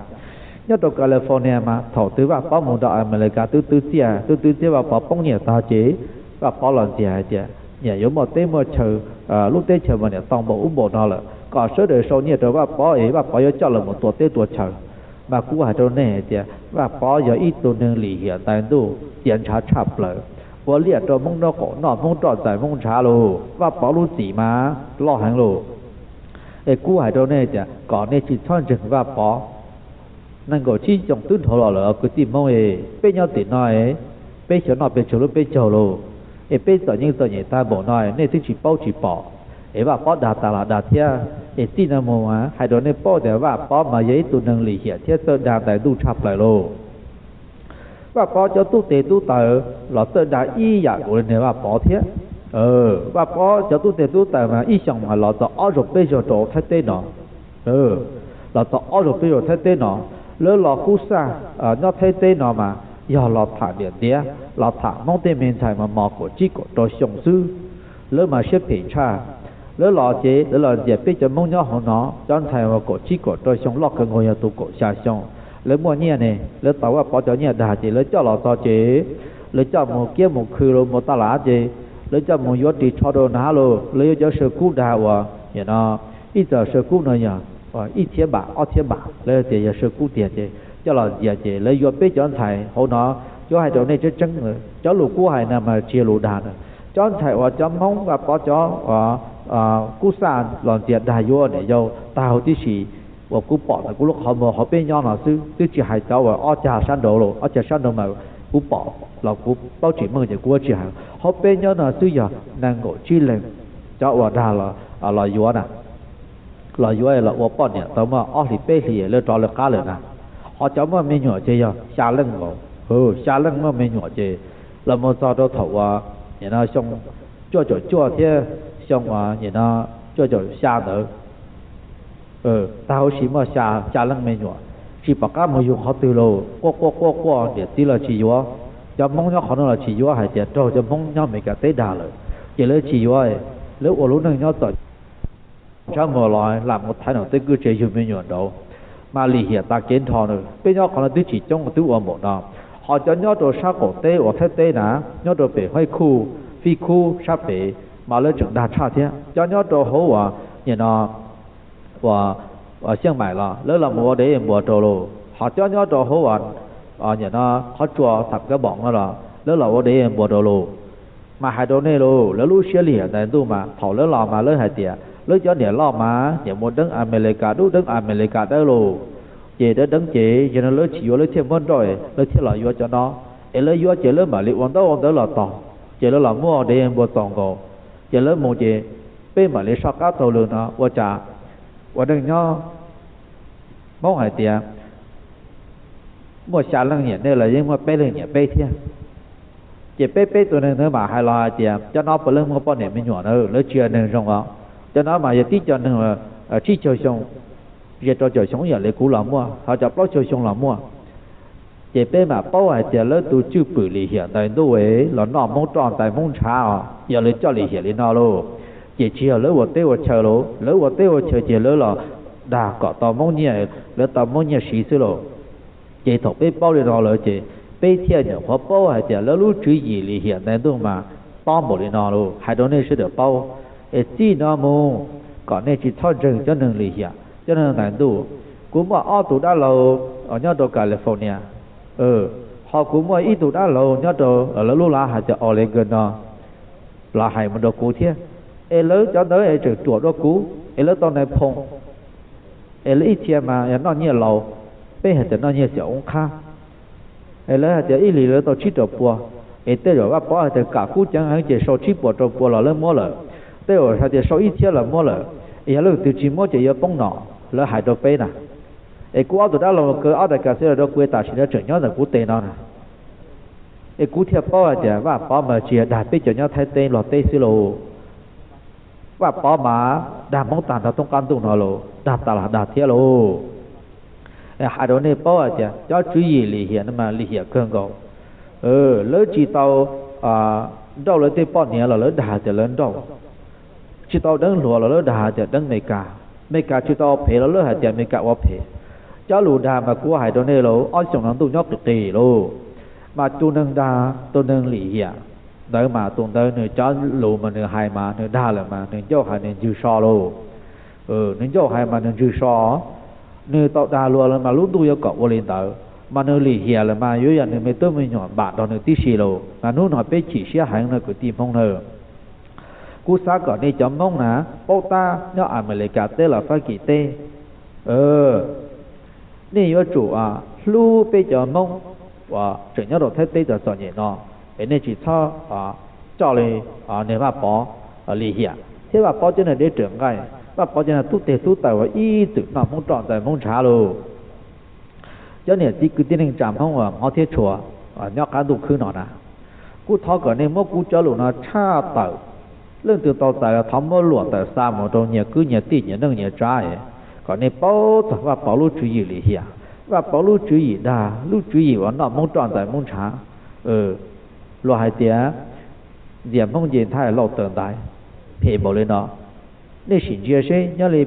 Nyob rau California mas thaum twg Vaj Pov mus rau Amelikas twb twb txiaj, twb twb txiaj Vaj Pov poob nyiaj tag ces Vaj Pov los ntxias hais tias niam yuav muaj teb muaj chaw, lub teb chaws mas niam tau npaum ub npaum no lawm, kom sawv daws sau nyiaj rau Vaj Pov es Vaj Pov yuav coj los mus tua teb tua chaw. Mas kuv hais rau nej hais tias Vaj Pov yog ib tug neeg lim hiam ntais ntuj tiav ntshav tshaj plaws, ua liaj rau Hmoob nraub qaum noj, Hmoob roj ntxais Hmoob ntshav lauj. Vaj Pov lub txim mas loj heev lauj. Es kuv hais rau nej tias kom nej tsis txhob ntseeg Vaj Pov. Nees nkaum tsib xyoos twb dhau los lawm kwv tij Hmoob es, peb nyob tim no es, peb xyov noj pes tsawg lub peb caug lauj. Es peb txom nyem txom nyem tag npaum no nej twb tsis paub tsis pom, es Vaj Pov dag tas los dag thiab. Es txij no mus hais rau nej paub tias Vaj Pov mas yog ib tug neeg lim hiam thiab txawj dag ntais ntuj tshaj plaws lauj. Vaj Pov cov tub teg tub taws los txawj dag ib yam nkaus li niag Vaj Pov thiab. Vaj Pov cov tub teg tub taws mas ib xyoos mas los txog ob zaug peb zaug rau Thaib teb no. Los txog ob zaug peb zaug Thaib teb no, lawv los kub xaj nyob Thaib teb no mas yog los tham niam ntiav, los tham Hmoob tej me ntxhais mas mos kaum tsib kaum rau xyoo xwb. Lawv mas siab phem tshaj. Lawv los ces lawv los ntxias peb cov Hmoob nyob hauv no, cov ntxhais uas kaum tsib kaum rau xyoo loj kawg nkaus yog tus kaum xya xyoo. Lawv muaj nyiaj ne, lawv tau Vaj Pov cov nyiaj dag ces lawv coj los txog ces lawv coj mus kiab mus khw los mus taj lav ces lawv coj mus yuav ris tsho rau hnav los lawv yuav cov saw kub dag uas, no, ib txoj saw kub no yog ib txhiab npam ob txhiab npam, lawv tias yog saw kub tiag ces coj los ntxias ces lawv yuav peb cov ntxhais hauv no. Kuv hais rau nej tseeb tseeb, cov lus kuv hais no mas tsis yog lus dag na. Cov ntxhais uas cov Hmoob Vaj Pov cov kub xaj los ntxias dag yuav niam yau tag huv tib si, uas kuv pom ntawm kuv lub qhov muag hauv peb nyob no xwb, twb tsis hais cov uas ob cag sab nraud los, ob cag sab nraud mas kuv pom los kuv paub tsis meej ces kuv tsis hais. Hauv peb nyob no xwb yog nees nkaum tsib leeg. cov uas dag los yuav na, los yuav los ua poj niam tau muaj ob hlis peb hlis lawv rov lawv qab lawm na. Ho cov muaj me nyuam ces yog xya leej nkaus, xya leej muaj me nyuam ces los mus txog rau thaum uas nim no xyoo cuaj caum cuaj thiab xyoo nim no cuaj caum xya ntawd, tag huv si muaj xya leej me nyuam, tsis pom qab mus yug qhov twg los quaj quaj quaj quaj, niam txiv los tsis yuav. Cov Hmoob nyob qhov no los tsis yuav, hais tias raug cov Hmoob nyob Amelikas teb dag lawm, ces lawv tsis yuav. Lawv ua lub neej nyob txom nyem, ntshav muag los lam mus thaiv nom tej kwj tse yug me nyuam nraud, mas lim hiam tas kev nrho na. Peb nyob qhov no twb tsis coob twb ua npaum no, ho cov nyob rau sab qaum teb uas Thaib teb na, nyob rau pem Huaib Khuj, Fib Khub sab pem, mas lawv tseem dag tshaj thiab. Cov nyob rau hauv uas nim no uas Xyeej Maim los lawv los mus ua dev npuas rau lauj, ho cov nyob rau hauv uas nim no qhov tsua tham kav boom no los lawv los ua dev npuas rau lauj. Mas hais rau nej lauj, lawv lub siab lim hiam ntawm ntuj mas thaum lawv los mas lawv hais tias lawv cov niam loj mas niam mus deeb Amelikas dub deeb Amelikas dawb lauj, ces deeb deeb ces yog no lawv tsis yuav lawv thiaj muab nrauj, lawv thiaj los yuav cov no. Es lawv yuav ces lawv mam li ua ntaub ua ntawv los txog, ces lawv los muaj dev npuas txaus nkaus, ces lawv mus ces peb mam li soj qab taug lw no ua cas ua neej nyob Hmoob hais tias muaj xya leej nyiam nej los yeej muaj peb leej nyiam peb thiab. Ces peb peb tus neeg ntawd mam hais los hais tias cov no puav leej muaj poj niam me nyuam na, lawv tsis yog neeg zoo os. Cov no mas yog tib co neeg tsib caug xyoo, ze rau caum xyoo ib yam li kuv los muaj, ho cov plaub caug xyoo los muaj. Ces peb mam paub hais tias lawv tus cwj pwm lim hiam ntawm ntuj los noj Hmoob roj ntxais Hmoob ntshav os, yog lawv coj lim hiam li no lauj. Ces tsis yog lawv ua teb ua chaw lauj, lawv ua teb ua chaw ces lawv los dag kom tau Hmoob nyiaj, lawv tau Hmoob nyiaj siv xwb lauj. Ces thaum peb paub li no lawm ces peb thiaj nyuam qhuav paub hais tias lawv lub tswv yim lim hiam ntawm ntuj mas tob npaum li no lauj. Hais rau nej sawv daws paub, es txij no mus kom nej tsis txhob ntseeg cov neeg lim hiam cov neeg ntawm ntuj. Kuv muaj ob tug dab laug nyob rau California, ho kuv muaj ib tug dab laug nyob rau lawv lub lav hais tias Oregon no, los hais mus rau kuv thiab. Es lawv cov ntawd es tseem ruam dua kuv, es lawv tau nais phoo, es lawv ib txhia mas yog noj nyiaj laus, peb hais tias noj nyiaj xyom oob qhab. Es lawv hais tias ib hlis lawv tau tsib rau pua, es tej zaum Vaj Pov hais tias kam kub ceev heev ces sau tsib puas rau pua los lawv muab lawm. Tej zaum hais tias sau ib txhiab los muab lawm, es yog leej twg tsis muab ces yuav poob nom, lawv hais rau peb na. Es kuv ob tug dab laug kaw ob daim kas xwb los rau kuv, tam sim no tseem nyob ntawm kuv tes no na. Es kuv thiaj paub hais tias Vaj Pov mas tsis yog dag peb cov nyob Thaib teb Nplog teb xwb lauj. Vaj Pov mas dag Hmoob tag nrho thoob qab ntuj no lauj, dag tas los dag thiab lauj. Hais rau nej paub hais tias cov tswv yim lim hiam no mas lim hiam kawg nkaus. Lawv tsis tau nrauj lawv tej poj niam los lawv dag tias lawv nrauj, tsis tau deev hluas los lawv dag tias deev Amelikas, Amelikas tsis tau ua phem los lawv hais tias Amelikas ua phem. Cov lus dag mas kuv hais rau nej lauj, ob xyoos no ntuj nyob qis qis lauj, mas tus neeg dag tus neeg lim hiam ntawd mas tus ntawd nws cov lus mas nws hais mas nws dag lawm mas nws ncauj hais nws ntswg so lauj. Nws ncauj hais mas nws ntswg so. Nws tau dag luag lawm mas lub ntuj yuav kom ua li ntawd, mas nws lim hiam lawm mas yuav yog nws me tub me nyuam npam nrog nws tib si lauj. Mas hnub no peb chim siab heev no kwv tij Hmoob na. Kuv xav kom nej cov Hmoob na paub tab nyob Amelikas teb los Fab Kis teb, nej yuav tsum hlub peb cov Hmoob uas tseem nyob rau Thaib teb txom txom nyem no, es nej tsis txhob coj li niag Vaj Pov lim hiam thiab Vaj Pov cov neeg deb raws nqaij, Vaj Pov cov neeg tub teg tub taw uas ib txwm noj Hmoob roj ntxais Hmoob ntshav lauj. Cov niam txiv kwv tij neej tsa Hmoob uas hmov thiab tshua nyob qab ntuj khwb no na, kuv thov kom nej muab kuv cov lus no tshaj tawm. Leej twg tau txais thov muab luam tawm xa mus rau nyias kwv nyias tij nyias neej nyias tsav, kom nej paub txog Vaj Pov lub tswv yim lim hiam, Vaj Pov lub tswv yim dag, lub tswv yim uas noj Hmoob roj ntxais Hmoob ntshav. Luag hais tias ntxias Hmoob nce Thaib Lauj taw ntaiv, phem npaum li no. Nej sim ntsia seb nyob li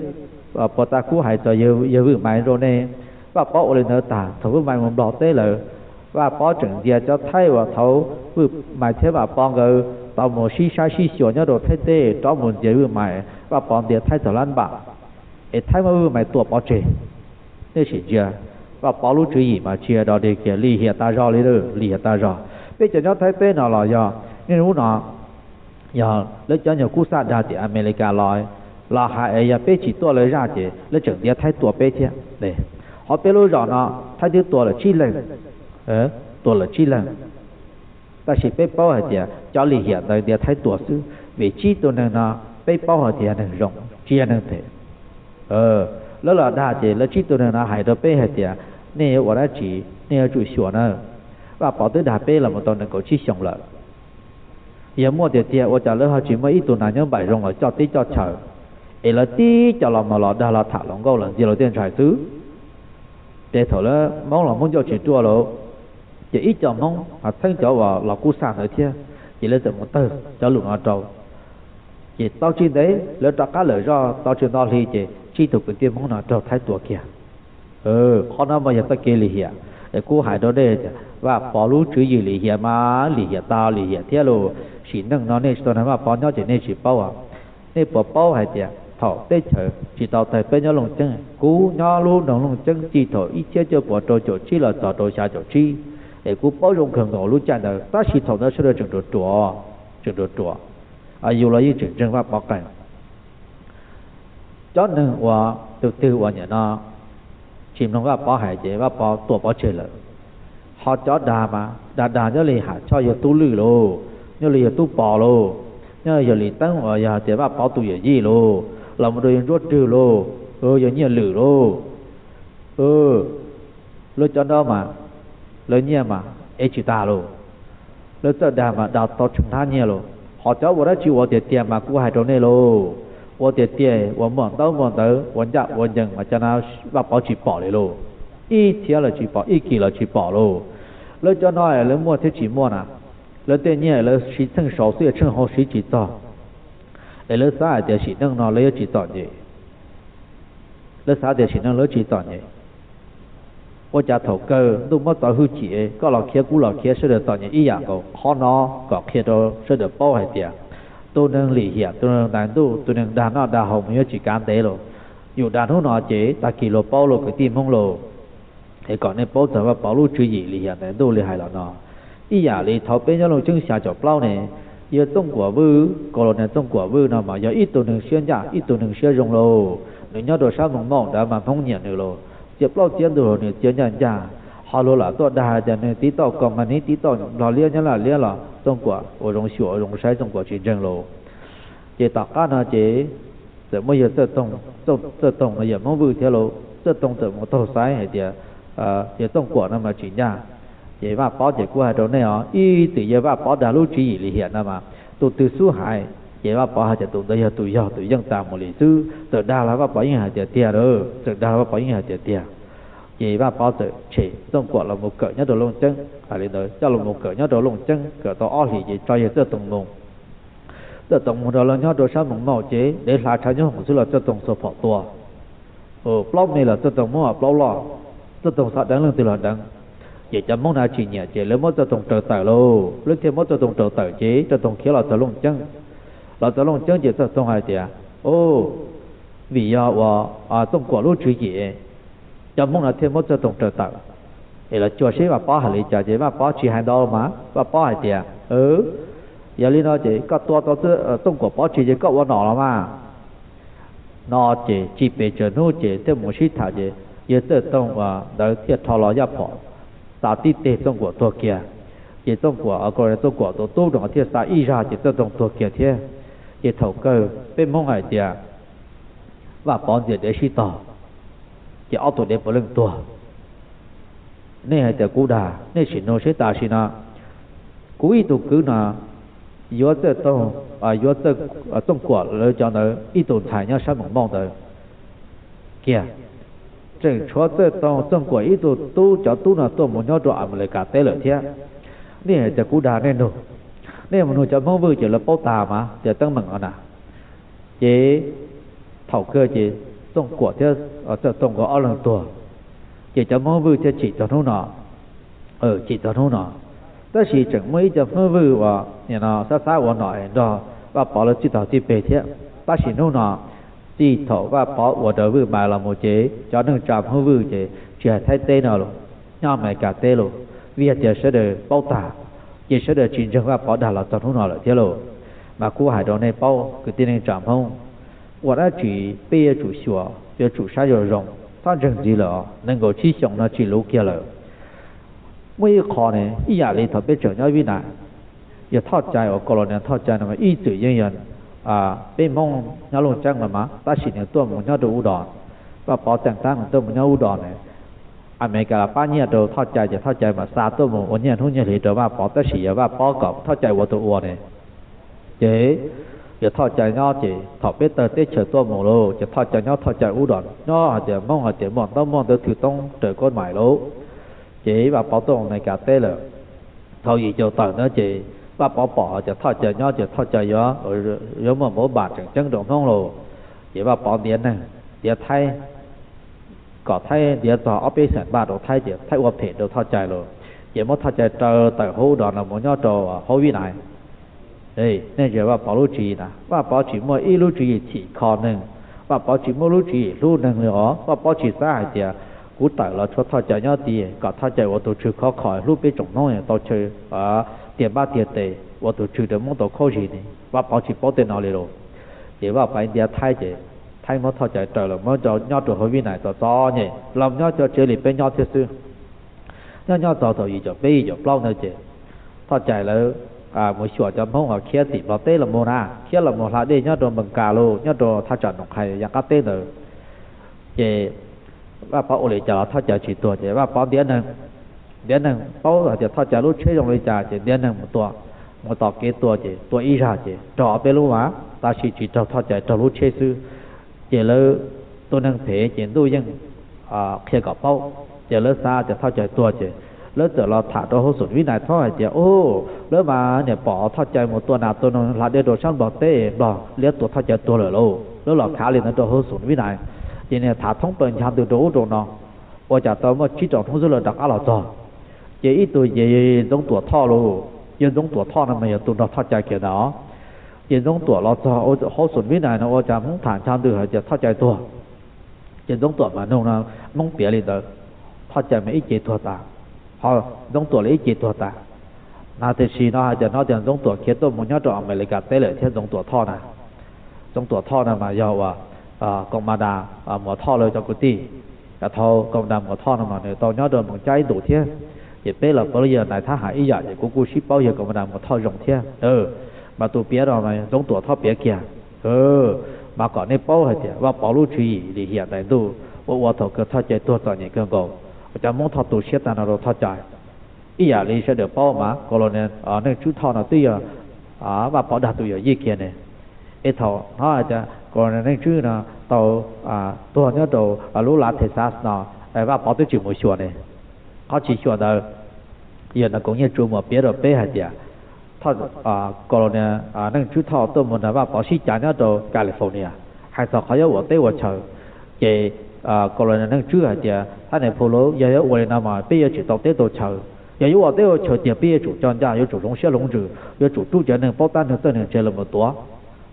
puas tas kuv hais txog yawg Vwj Mais rau nej. Vaj Pov ua li ntawd tag, thaum Vwj Mais mus Nplog teb lawm, Vaj Pov tseem ntxias cov Thaib uas thaum Vwj Mais thiab Vaj Pov nkawd tau mus sib saib sib xyuas nyob rau Thaib teb rov mus ntxias Vwj Mais, Vaj Pov ntias Thaib txog lab npam, es Thaib muab Vwj Mais tua pov tseg. Nej sim ntsia, Vaj Pov lub tswv yim mas tsis yog dog dig kiag, lim hiam tas zog li, lim hiam tas zog. Peb cov nyob Thaib teb no los yog niaj hnub no yog lawv cov nyuag kub xaj dag tim Amelikas los, los hais es yog peb tsis tuaj lawv zaj ces lawv tseem ntiav Thaib tua peb thiab. Ho peb lub zos no Thaib twb tua lawm tsib leeg, tua lawm tsib leeg. Tab sis peb paub hais tias cov lim hiam ntawd ntiav Thaib tua xwb, vim tsib tug neeg no Peb paub hais tias neeg zoo tsis yog neeg phem. Lawv los dag ces lawv tsib tug neeg no hais rau peb hais tias nej yuav ua dab tsi, nej yuav tsum xyuas na. Vaj Pov twb dag peb los mus tau nees nkaum tsib xyoos lawm. Yog muaj tiag tiag ua cas lawv ho tsis muaj ib tug nas nyob npaum zoo los coj teb coj chaw, es lawv tib co los mus los dag los tham los nkauj los ntxias luag tej ntshai xwb. Ces thaum lawv Hmoob los Hmoob ncauj tsis ruaj lawm, ces ib co Hmoob ho txheeb cov uas los kub xaj ntawd thiab, ces lawv txawm mus tawg cov lus no rau. Ces tau tsis ntev lawv rov qab lawm zoj tau tsis nto hli ces tsib tug kwv tij Hmoob no raug Thaib tua kiag. Qhov no mas yog txoj kev lim hiam, es kuv hais rau nej tias Vaj Pov lub tswv yim lim hiam mas lim hiam tas lim hiam thiab lauj. Sim neej no nej tsis tau nrog Vaj Pov nyob ces nej tsis paub. Nej puas paub hais tias thaum teb chaws tsis tau tawg peb nyob Looj Ceeb, kuv nyob lub nroog Looj Ceeb txij thaum ib txhiab cuaj puas rau caum tsib los txog rau xya caum tsib, es kuv paub zoo kawg nkaus lub caij ntawd, tab sis thaum ntawd sawv daws tseem ruam ruam, tseem ruam ruam, yus los yeej tseem ntseeg Vaj Pov qees. Cov neeg uas tus twg uas nim no tsis mloog Vaj Pov hais ces Vaj Pov tua pov tseg lawm. Ho cov dag mas dag dag nyob li Ham Choj yawg Tub Lwj lauj, nyob li yawg Tub Pov lauj, nyob yawg Lis Teeb uas yog hais tias Vaj Pov tus yawm yij lauj, los mus rau yawg Ntsuab Rwg lauj, yawg Nyiaj Lwm lauj. Lawv cov nraub mas, lawv nyiaj mas ev tsis tag lauj. Lawv txawj dag mas dag tau tseem hnab nyiaj lauj. Ho cov ua dab tsi ua tiag tiag mas kuv hais rau nej lauj, ua tiag tiag uas muaj ntaub muaj ntawv ua ncaj ua ncees mas cov no Vaj Pov tsis pom li lauj. Ib txhiab los tsis pom, ib kis los tsis pom lauj. Lawv cov no lawv muaj thiab tsis muaj na, lawv tej nyiaj lawv siv txheej saud xwb, tsheej hauv siv tsis txog. Es lawv xav hais tias sim neej no lawv yuav tsis txom nyem. Lawv xav tias sim neej lawv tsis txom nyem. Ua cas thaum kawg ntuj muab txo hwj chim, koj los khiav kuv los khiav sawv daws txom nyem ib yam nkaus. Qhov no kom qhia rau sawv daws paub hais tias tus neeg lim hiam, tus neeg ntais ntuj, tus neeg dag noj dag haus mas yuav tsis kav ntev lauj. Yus dag hnub no ces tag kis luag paub lauj kwv tij Hmoob lauj. Es kom nej paub txog Vaj Pov lub tswv yim lim hiam ntais ntuj li hais los no. Ib yam li thaum peb nyob Looj Ceeb xya caum plaub ne, yawg Txooj Kuam Vwj, kaus los niag Txooj Kuam Vwj no mas yog ib tug neeg siab ncaj ib tug neeg siab zoo lauj. Nws nyob rau sab Moos Mauj ntawd mas Hmoob nyiam nws lauj, txiav plaub txiav ntug los nws txiav ncaj ncaj. Ho luag lam tuaj dag hais tias nws tiv tauj kos mas niv tiv tauj nplog liab nyob laj liab los Txooj Kuam ua zoo xyuam ua zoo saib Txooj Kuam tsis ntseeg lauj. Ces tom qab no ces txawm muaj yawg Txawj Toog, Txawj Toog no yawg Hmoob Vwj thiab lauj, Txawj Toog txawm mus taug xaiv hais tias yawg Txooj Kuam no mas tsis ncaj. Ces Vaj Pov ces kuv hais rau nej os, ib txwm yawg Vaj Pov dag lub tswv yim lim hiam no mas tus twg xub hais ces Vaj Pov hais tias tus ntawd yog tus yog tus yeej tas mus li xwb. Txawm dag los Vaj Pov yeej hais tias tiag, txawm dag los Vaj Pov yeej hais tias tiag. Ces Vaj Pov txawm tshem Txooj Kuam los mus kawm nyob rau Looj Ceeb, hais li ntawd coj los mus kawm nyob rau Looj Ceeb, kawm tau ob hlis ces tso yawg Txawj Toog mus. Txawj Toog mus nrog lawv nyob rau sab Moos Mauj ces dev hla tshav nyob hoom xwb los Txawj Toog txhua phom tua. Plaub me los Txawj Toog muab plaub loj, Txawj Toog xav deev leej twg los deev. Ces cov Hmoob na tsis nyiam ces lawv muab Txawj Toog raws tawm lauj, lawv thiaj muab Txawj Toog raws tawm ces Txawj Toog khiav los txog Looj Ceeb. Los txog Looj Ceeb ces Txawj Toog hais tias, vim yog uas Txooj Kuam lub tswv yim, cov Hmoob no thiaj muab Txawj Toog raws tawm. Es los cuag seb Vaj Pov hais li cas ces Vaj Pov tsis hais ntau mas Vaj Pov hais tias, yog li no ces koj tua tau Txawj Kuam pov tseg ces koj ua nom los mas. No ces tsis pes tsawg hnub ces thiaj mus sib tham ces yawg Txawj Toog uas ntawd thiaj rho los yaj phom xa tib teg Txooj Kuam tuag kiag. Ces Txooj Kuam, Txooj Kuam tus tub no thiaj xa ib zaj ces Txawj Toog tuag kiag thiab. Ces thaum kawg peb Hmoob hais tias Vaj Pov ntxias dev sib tog, ces ob tug dev puav leej tuag. Nej hais tias kuv dag, nej sim nug seb tam sim no kuv ib tug kwv no yuav Txawj Toog, yuav Txooj Kuam lawv cov ntawd ib tug ntxhais nyob sab Moos Mauj ntawd kiag, tseem tshuav Txawj Toog, Txooj Kuam ib tug tub, cov tub no tuaj mus nyob rau Amelikas teb lawm thiab. Nej hais tias kuv dag, nej nug, nej mus nug cov Hmoob Vwj ces lawv paub tas mas tias teeb meem no na. Ces thaum kawg ces Txooj Kuam thiab Txawj Toog nkawd ob leeg tuag, ces cov Hmoob Vwj thiaj chim txog hnub no. Chim txog hnub no, tab sis tseem muaj ib co Hmoob Vwj uas nim no xab xab ua nom nrog Vaj Pov lawv txij tog txij peg thiab. Tab sis hnub no txij thaum Vaj Pov ua raws Vwj Npais los mus ces cov neej tsa Hmoob Vwj ces tsis hais Thaib teb no los, nyob Amelikas teb los, vim tias sawv daws paub tag, ces sawv daws tsis ntseeg Vaj Pov dag los txog hnub no lawm thiab lauj. Mas kuv hais rau nej paub kwv tij neej tsa Hmoob, ua dab tsi peb yuav tsum xyuas, yuav tsum saib zoo zoo, txhob ntseeg ntxiv lawm os, nees nkaum tsib xyoos no tsis luv kiag lawm. Muaj ib qho ne, ib yam li thaum peb tseem nyob Vib Nais, yog thoj cai uas kaus los niag thoj cai no mas ib txwm yeej yog peb Hmoob nyob Looj Ceeb los mas, tab sis nws tuaj mus nyob rau Ub Dos. Vaj Pov teem tab nws tuaj mus nyob Ub Dos ne, Amelikas los pab nyiaj rau Thoj Cai ces Thoj Cai mas xa tuaj mus ua nyiaj hnub nyiaj hli rau Vaj Pov, tab sis yog Vaj Pov kom Thoj Cai ua tus ua ne. Ces yog Thoj Cai nyob ces thaum peb tawg teb chaws tuaj mus lauj, ces Thoj Cai nyob, Thoj Cai Ub Dos nyob hais tias Hmoob hais tias muaj ntaub muaj ntawv thwj toob raws koj mais lauj. Ces Vaj Pov tuaj Amelikas teb lawm, thaum yim caum tawm ntawd ces Vaj Pov pom hais tias Thoj Cai nyob ces Thoj Cai yuav, yuav muaj npav npam tseem ceeb rau Hmoob lauj. Ces Vaj Pov ntiav neeg, ntiav Thaib, kom Thaib ntiav txog ob peb xees npaj rau Thaib, ces Thaib ua phem rau Thoj Cai lawm. Ces muab Thoj Cai raws tawm hauv Ub Dos no mus nyob rau hauv Vib Nais. Nej ntsia Vaj Pov lub tswv yim na, Vaj Pov tsis muaj ib lub tswv yim chim kho neeg, Vaj Pov tsis muaj lub tswv yim hlub neeg li os. Vaj Pov tsis xav hais tias kuv tawm los tshuav Thoj Cai nyob tid kom Thoj Cai ua tus tswv khov kho hlub peb tsoom Hmoob tau chaw tiag npab tiag tes ua tus tswv rau Hmoob tau khaub zig ne. Vaj Pov tsis paub tej no li lawm. Ces Vaj Pov ntiav Thaib ces Thaib muab Thoj Cai raws los muab nyob rau hauv Vib Nais txom txom nyem los nyob cov tsev li peb nyob thiab xwb. Nyob nyob txog thaum yim caum peb yim caum plaub ntawd ces Thoj Cai lawv mus xyuas cov Hmoob uas khiav tim Nplog teb los mus na, khiav los mus hla dej nyob rau Npees Kas los nyob rau thaj tsam Noom Qhais yav qab teb ntawd. Ces Vaj Pov ua li cas los Thoj Cai tsis tuag ces Vaj Pov ntiav neeg, ntiav neeg paub hais tias Thoj Cai lub tsheb zoo li cas ces ntiav neeg mus tua, mus tom kev tua ces tua ib zag ces raug ob peb lub mas, tab sis tsis raug Thoj Cai, raug lub tsheb xwb. Ces lawv tus neeg phem ces ntuj yeej qhia kom paub, ces lawv xav tias Thoj Cai tuag ces lawv txawm los tham rau hauv xum Vib Nais Thob hais tias, u, lawv mas niam pom Thoj Cai mus tua nas tua noog hla dej rau sab Nplog teb, Nplog liab tua Thoj Cai tuag lawm lauj. Lawv los khav li ntawd rau hauv xum Vib Nais, ces niam tham thoob plaws ncha ntws rau ub rau no, ua cas tau muaj tsib rau hnub xwb lawv rov qab los txog. Ces ib tug ces Ntxoov Tuam Thoj lauj, yawg Ntxoov Tuam Thoj no mas yog tus nrog Thoj Cai kiag ntawd. Ces Ntxoov Tuam los txog hauv xum Vib Nais no ua cas Hmoob tham ncha ntws hais tias Thoj Cai tuag. Ces Ntxoov Tuam mas nug no, Hmoob piav li ntawd, Thoj Cai mas ib ce tuag tas, ho Ntxoov Tuam los ib ce tuag tas. Na tiam sis no hais tias no tias Ntxoov Tuam khiav tuaj mus nyob rau Amelikas teb lawm thiab Ntxoov Tuam Thoj na. Ntxoov Tuam Thoj no mas yog uas Koos Mas Das Muas Thoj lawv cov kwv tij. Yav thaum Koos Mas Das Muas Thoj no mas nws tau nyob rau Moos Cab ib ntus thiab. Ces peb los puav leej yog nais thab ham ib yam ces kuv kuj sib paub yawg Koos Mas Das Muas Thoj zoo thiab. Mas tus piav no mas Ntxoov Tuam Thoj piav kiag. Mas kom nej paub hais tias Vaj Pov lub tswv yim lim hiam ntais ntuj ua ua thaum kawg Thoj Cai tuag txom nyem kawg nkaus, ua cov Hmoob Thoj tu siab tag no rau Thoj Cai. Ib yam li sawv daws paub mas Colonel Neej Tswb Thoj no twb yog Vaj Pov dag tus yawm yij kiag ne. Es thaum no hais tias Colonel Neej Tswb no tau tuag nyob rau lub lav Texas no, Vaj Pov twb tsis mus xyuas ne. Qhov tsis xyuas ntawd, yawg Nas Koos Nyiaj Tsua Muas piav rau peb hais tias Colonel Neej Tswb Thoj tuaj mus nrog Vaj Pov sib cav nyob rau California, hais txog qhov yuav ua teb ua chaw. Ces Colonel Neej Tswb hais tias, Thab Nes Phu Lus, yog yuav ua li no mas peb yuav tsis tau teb tau chaw. Yog yuav ua teb ua chaw tiag peb yuav tsum coj ncaj, yuav tsum hloov siab hloov ntsws, yuav tsum rub cov neeg paub tab neeg txawj neeg ntse los mus tuav.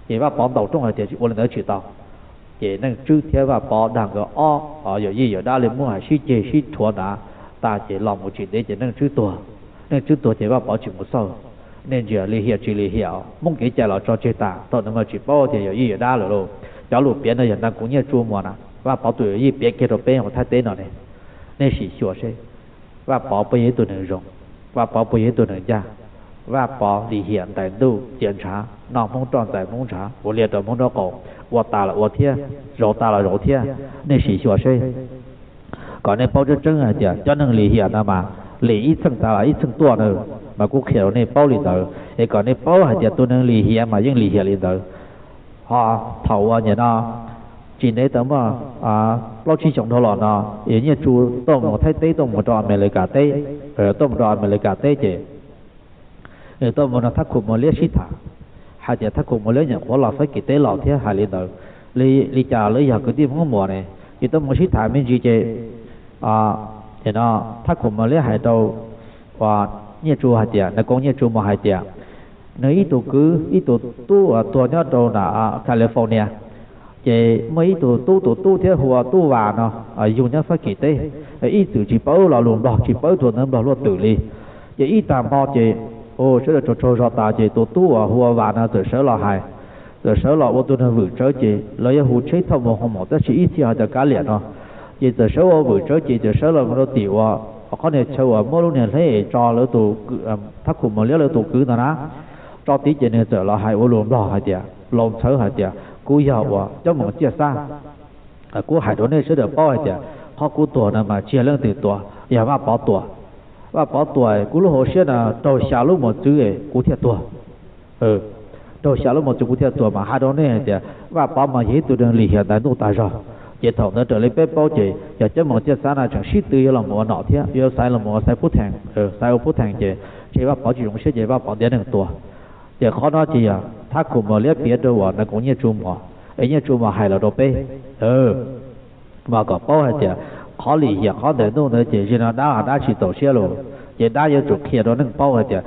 Ces Vaj Pov ntaus rooj hais tias ua li ntawd tsis tau. Ces Neej Tswb thiab Vaj Pov dag nkawd ob yawm yij yawm dab li muab hais sib ceg sib rhuav nrad tas ces los mus tsis ntev ces Neej Tswb tuag. Neej Tswb tuag ces Vaj Pov tsis mus xauj. Nej ntsia lim hiam tsis lim hiam, Hmoob kev cai los tso tseg tas, thaum ntawd mas tsis paub tias yawm yij yawm dab lawm lauj. Cov lus piav no yog Nas Koos Nyiaj Tsua Muas na, Vaj Pov tus yawm yij piav kiag rau peb hauv Thaib teb no ne. Nej sim xyuas seb Vaj Pov puas yog ib tug neeg zoo, Vaj Pov puas yog ib tug neeg ncaj. Vaj Pov lim hiam ntais ntuj cia ntshav, noj Hmoob roj ntxais Hmoob ntshav, ua liaj rau Hmoob nraub qaum, ua tas los ua thiab, zaum tas los zaum thiab. Nej sim xyuas seb, kom nej paub tseeb tseeb hais tias cov neeg lim hiam no mas lim ib txheej tas los ib txheej tuaj na, mas kuv qhia rau nej paub li ntawd es kom nej paub hais tias tus neeg lim hiam mas yeej lim hiam li ntawd. Ho thaum uas nim no tsis ntev tau muaj plaub tsib xyoos dhau los no, yawg Nyiaj Tsu tuaj mus Thaib teb, tuaj mus rau Amelikas teb, tuaj mus rau Amelikas teb ces nws tuaj mus nrog Thab Khum Muas Liab sib tham, hais tias Thab Khum Muas Liab nyuam qhuav los Fab Kis teb los thiab hais li ntawd. Li cas lawv yog kwv tij Hmoob Muas ne, ces tuaj mus sib tham me ntsis ces nim no Thab Khum Muas Liab hais rau Nyiaj Tsu hais tias, Nas Koos Nyiaj Tsu Muas hais tias, nws ib tug kwv ib tug tub uas tuag nyob rau nram California, ces muaj ib tug tub, tus tub thiab hu ua Tub Vas no, yug nyob Fab Kis teb, ib txwm tsis paub lo lus Nplog, tsis paub txog ntawv Nplog luaj twm li. Ces ib tag hmo ces sawv daws tsaug tsaug zog tas ces tus tub uas hu ua Vas no txawm sawv los hais, txawm sawv los ua tus neeg vwm tsawv ces lawv yuav hu tsheb thauj mus hoo maum tab sis ib txhij ho cov kav liam no, ces txawm sawv ua vwm tsawv ces txawm sawv los mus rau tim uas qhov niag chaw uas muab lub niag hleb es tso lawv tus, Thab Khum Muas Liab lawv tus kwv ntawd na, tso tid ces nws txawm los hais ua lus Nplog hais tias, Laus Ntxhawv hais tias kuv yog uas Cob Moos Ciaj Xab. Kuv hais rau nej sawv daws paub hais tias qhov kuv tuag no mas tsis yog leej twg tua, yog Vaj Pov tua. Vaj Pov tua, kuv lub hauv siab no raug xya lub mos txwv kuv thiaj tuag. Raug xya lub mos txwv kuv thiaj tuag mas hais rau nej hais tias Vaj Pov mas yog ib tug neeg lim hiam ntawv ntuj tag zog. Ces thaum ntawd raws li peb paub ces yog Cob Moos Ciaj Xab no tseem sib tw yuav los mus ua nom thiab yuav xaiv los mus ua xaiv Phub Thees, xaiv ua Phub Thees ces tseg Vaj Pov tsis zoo siab ces Vaj Pov ntiav neeg tua. Ces qhov no ces yog thab khum mos liab piav rau uas ntawm kuv Nyiaj Tsu Mos, es Nyiaj Tsu Mos hais los rau peb mas kom paub hais tias qhov lim hiam qhov ntawm ntuj ntawd ces zaum no dab dab tsis txaus siab los, ces dab yuav tsum qhia rau neeg paub hais tias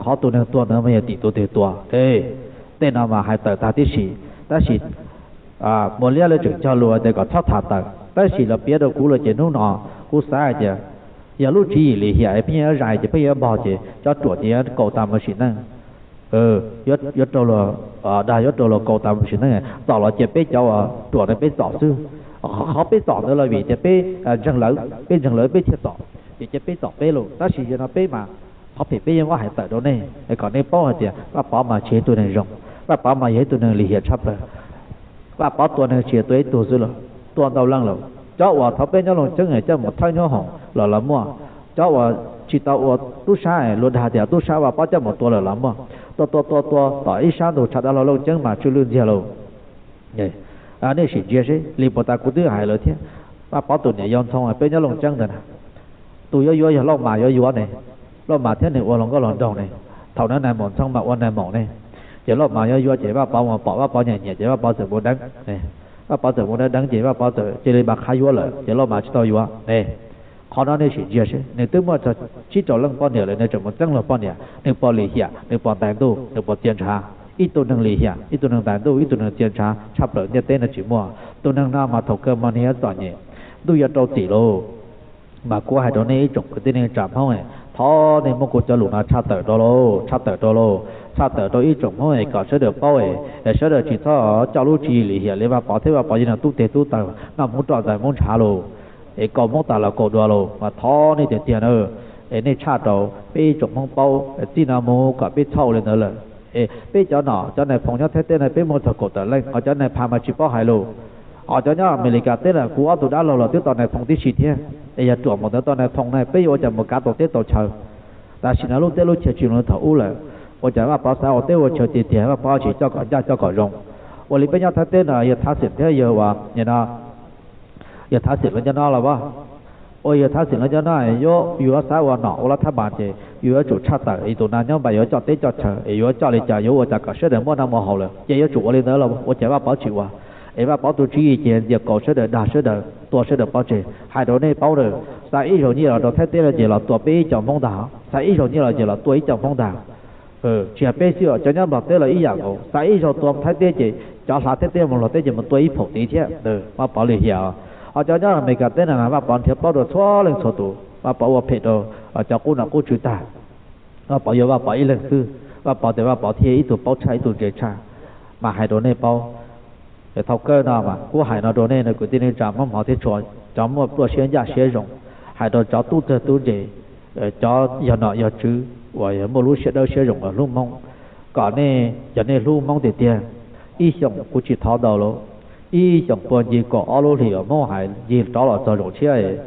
qhov tus neeg tua ntawd mas yog tim tus twg tua. Tej no mas hais tawm tag tib si, tab sis mos liab lawv tseem cog lus tias kom txhob tham tawm, tab sis lawv piav rau kuv lawm ces hnub no kuv xav hais tias yog lub tswv yim lim hiam pheej yuav zais ces pheej yuav npog ces tsob ruam ces yuav kaum tag mus sim neej. Yuav raug luag dag, yuav raug luag kaum tag mus sim neej, txom los cia peb cov uas ruam ntawd peb txom xwb. Qhov peb txom ntawd los vim tias peb ntseeg lawv, peb ntseeg lawv peb thiaj txom, ces cia peb txom peb los, tab sis yog no peb mas qhov phem peb yeej muab hais tawm rau nej kom nej paub hais tias Vaj Pov mas tsis yog ib tug neeg zoo, Vaj Pov mas yog ib tug neeg lim hiam tshaj plaws. Vaj Pov tua neeg tsis yog tua ib tug xwb los, tua ntau leej lawm. Cov uas thaum peb nyob Looj Ceeb coj mus thawb nyob hoom los los muaj, cov uas tsis tau ua tub sab luag dag tias tub sab Vaj Pov coj mus tua lawm los muaj. Tua tua tua tua tom ib sab ntug tshav dab laug Looj Ceeb mas tsw lwj ntxiag lauj. Nej sim ntsia seb li puas tas kuv twb hais lawm thiab. Vaj Pov tus niam yau Ntxhoo peb nyob Looj Ceeb ntawd na, tus yuav yuav yog Lauj Mas yuav yuav ne. Lauj Mas thiab nws ua hluas nkauj hluas nraug ne, thaum ntawd nais maum Ntxhoo mas ua nais maum ne. Ces Lauj Mas yuav yuav ces Vaj Pov mus pom Vaj Pov nyiam nyiam ces Vaj Pov txawm mus deev. Vaj Pov txawm mus deev deev ces Vaj Pov txawm cia li npaj qhab yuav lawm ces Lauj Mas tsis tau yuav ne. Qhov no nej sim ntsia seb, nws twb muaj txog tsib rau leej poj niam lawm nws tseem mus txeeb luag poj niam, nws puas lim hiam, nws puas ntais ntuj, nws puas txia ntshav. Ib tug neeg lim hiam, ib tug neeg ntais ntuj, ib tug neeg txia ntshav tshaj plaws ntiaj teb no tsis muaj. Tus neeg no mas thaum kawg mas nws yuav txom nyem, ntuj yuav rau txim lauj. Mas kuv hais rau nej ib tsoom kwv tij neej tsa Hmoob, thov nej muab kuv cov lus no tshaj tawm rau lauj, tshaj tawm rau lauj, tshaj tawm rau ib tsoom Hmoob es kom sawv daws paub es sawv daws tsis txhob coj lub tswv yim lim hiam li Vaj Pov thiab Vaj Pov yog neeg tub teg tub taw noj hmoov roj ntxais hmoov ntshav lauj, es kaus hmoov tas los kaus dua lauj. Mas thov nej tiag tiag na, es nej tshaj rau peb ib tsoom Hmoob paub, txij no mus kom peb txhob ua li ntawd lawm. Es peb cov nom cov nais phoo nyob Thaib teb no peb muaj txog kaum tawm leej, ho cov nais phas mas tsis paub hais lauj. Ho cov nyob Amelikas teb lawm kuv ob tug dab laug los twb tau nais phoo tib si thiab. Es yog ruam npaum ntawd tau nais phoo na peb yuav ua cas mus kav tau teb tau chaw. Tam sim no lub teb lub chaw tsis zoo li thaum ub lawm, ua cas Vaj Pov xav ua teb ua chaw tiag tiag Vaj Pov tsis coj kom ncaj coj kom zoo. Ua li peb nyob Thaib teb no yog Thav Xeem thiab yog ua no, yog Thav Xeem lawv cov no los as, ua yog Thav Xeem lawv cov no, yus yuav xav ua nom ua lab thab npas ces yus yuav tsum tshaj tawm es tus no nyob npaum yuav coj teb coj chaw es yuav coj li cas yuav ua cas kom sawv daws muaj noj muaj haus lawm ces yuav tsum ua li ntawd los ua cas Vaj Pov tsis ua. Es Vaj Pov tus tswv yim ces ntxias kaus sawv daws dag sawv daws tua sawv daws pov tseg. Hais rau nej paub na, xa ib zaug nyiaj los rau Thaib teb no ces los tua peb ib co Hmoob ntag, xa ib zaug nyiaj los ces los tua ib co Hmoob ntag. Tsis yog peb xwb, cov nyob Nplog teb los ib yam nkaus, xa ib zaug tua Thaib teb ces cov hla Thaib teb mus Nplog teb ces mus tua ib phaum tid thiab. Vaj Pov lim hiam, ho cov nyob Amelikas teb no Vaj Pov nrhiav plaub rau txhua leej txhua tus, Vaj Pov ua phem rau cov qub nom qub tswv tag. Vaj Pov yuav Vaj Pov ib leeg xwb, Vaj Pov tias Vaj Pov thiaj ib tug paub tshaj ib tug ntse tshaj. Mas hais rau nej paub, thaum kawg no mas kuv hais no rau nej kwv tij neej tsa Hmoob hmov thiab tshua, cov muaj pluaj siab ncaj siab zoo, hais rau cov tub txawg tub ntse, cov yog nom yog tswv uas yog muaj lub siab dawb siab zoo uas hlub Hmoob, kom nej, yog nej hlub Hmoob tiag tiag, ib xyoos kuv tsis thov ntau lauj, ib xyoos puag ncig kaum ob lub hlis uas Hmoob hais ncig rov los txog zaum tshiab,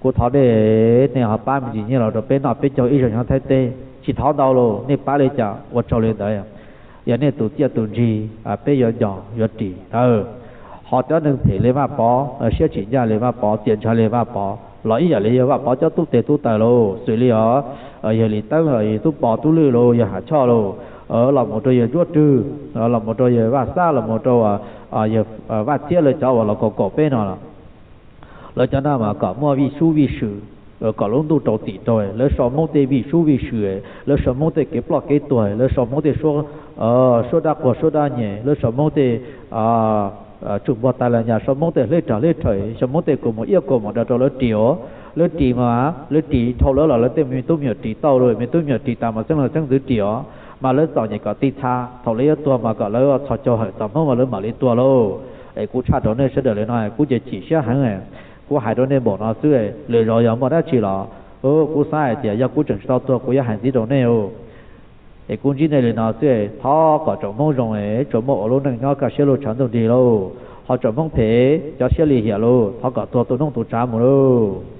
kuv thov nej, nej ho pab me ntsis nyiaj los rau peb noj peb caug ib zaug nyob Thaib teb, tsis thov ntau lauj, nej pab li cas ua tsaug li ntawd. Yog nej tus txiaj tus ntsig peb yuav nco yuav ris. Ho cov neeg phem li Vaj Pov, siab tsis ncaj li Vaj Pov, txias ntshav li Vaj Pov los ib yam li yog Vaj Pov cov tub teg tub taw lauj, xws li os, yog Lis Teeb, yog Tub Pov Tub Lwj lauj, yog Ham Choj lauj, los mus rau yawg Ntsuab Rwg, los mus rau yawg Vaj Xab, los mus rau yawg Vaj Txiab lawv cov uas los kaum kaum peb no los, lawv cov no mas kom muaj vij sub vij sw, kom lub ntuj rau txim rau, lawv sau Hmoob tej vij sub vij sw, lawv sau Hmoob tej kev ploj kev tuag, lawv sau Hmoob tej suab dab quag suab dab nyeg, lawv sau Hmoob tej tsum npog tas los nyas, sau Hmoob tej hleb rag hleb rhawv, sau Hmoob tej kua muag iab kua muag daw rau lawv ris os. Lawv ris mas lawv ris dhau lawv los lawv tej me tub me nyuam ris tau lauj, me tub me nyuam ris tas mas xeeb leej xeeb ntxwv ris os. Mas lawv txom nyem kom ti txha, thaum lawv yuav tuag mas kom lawv txhos caug hawm txog Hmoob mas lawv mam li tuag lauj. Es kuv tshaj rau nej sawv daws li no kuv ces chim siab heev. Kuv hais rau nej npaum no xwb, lwm zaus yog muaj dab tsi los kuv xav hais tias yog kuv tseem tsis tau tuag kuv yuav hais ntxiv rau nej. Es kuv ntsib nej li no xwb, thov kom tsoom Hmoob zoo es tsuas muaj ua lub neej nyob kaj siab lug tshav ntuj nrig lauj. Ho tsoom Hmoob phem cov siab lim hiam lauj, thov kom tuag tu noob tu tsav mus lauj.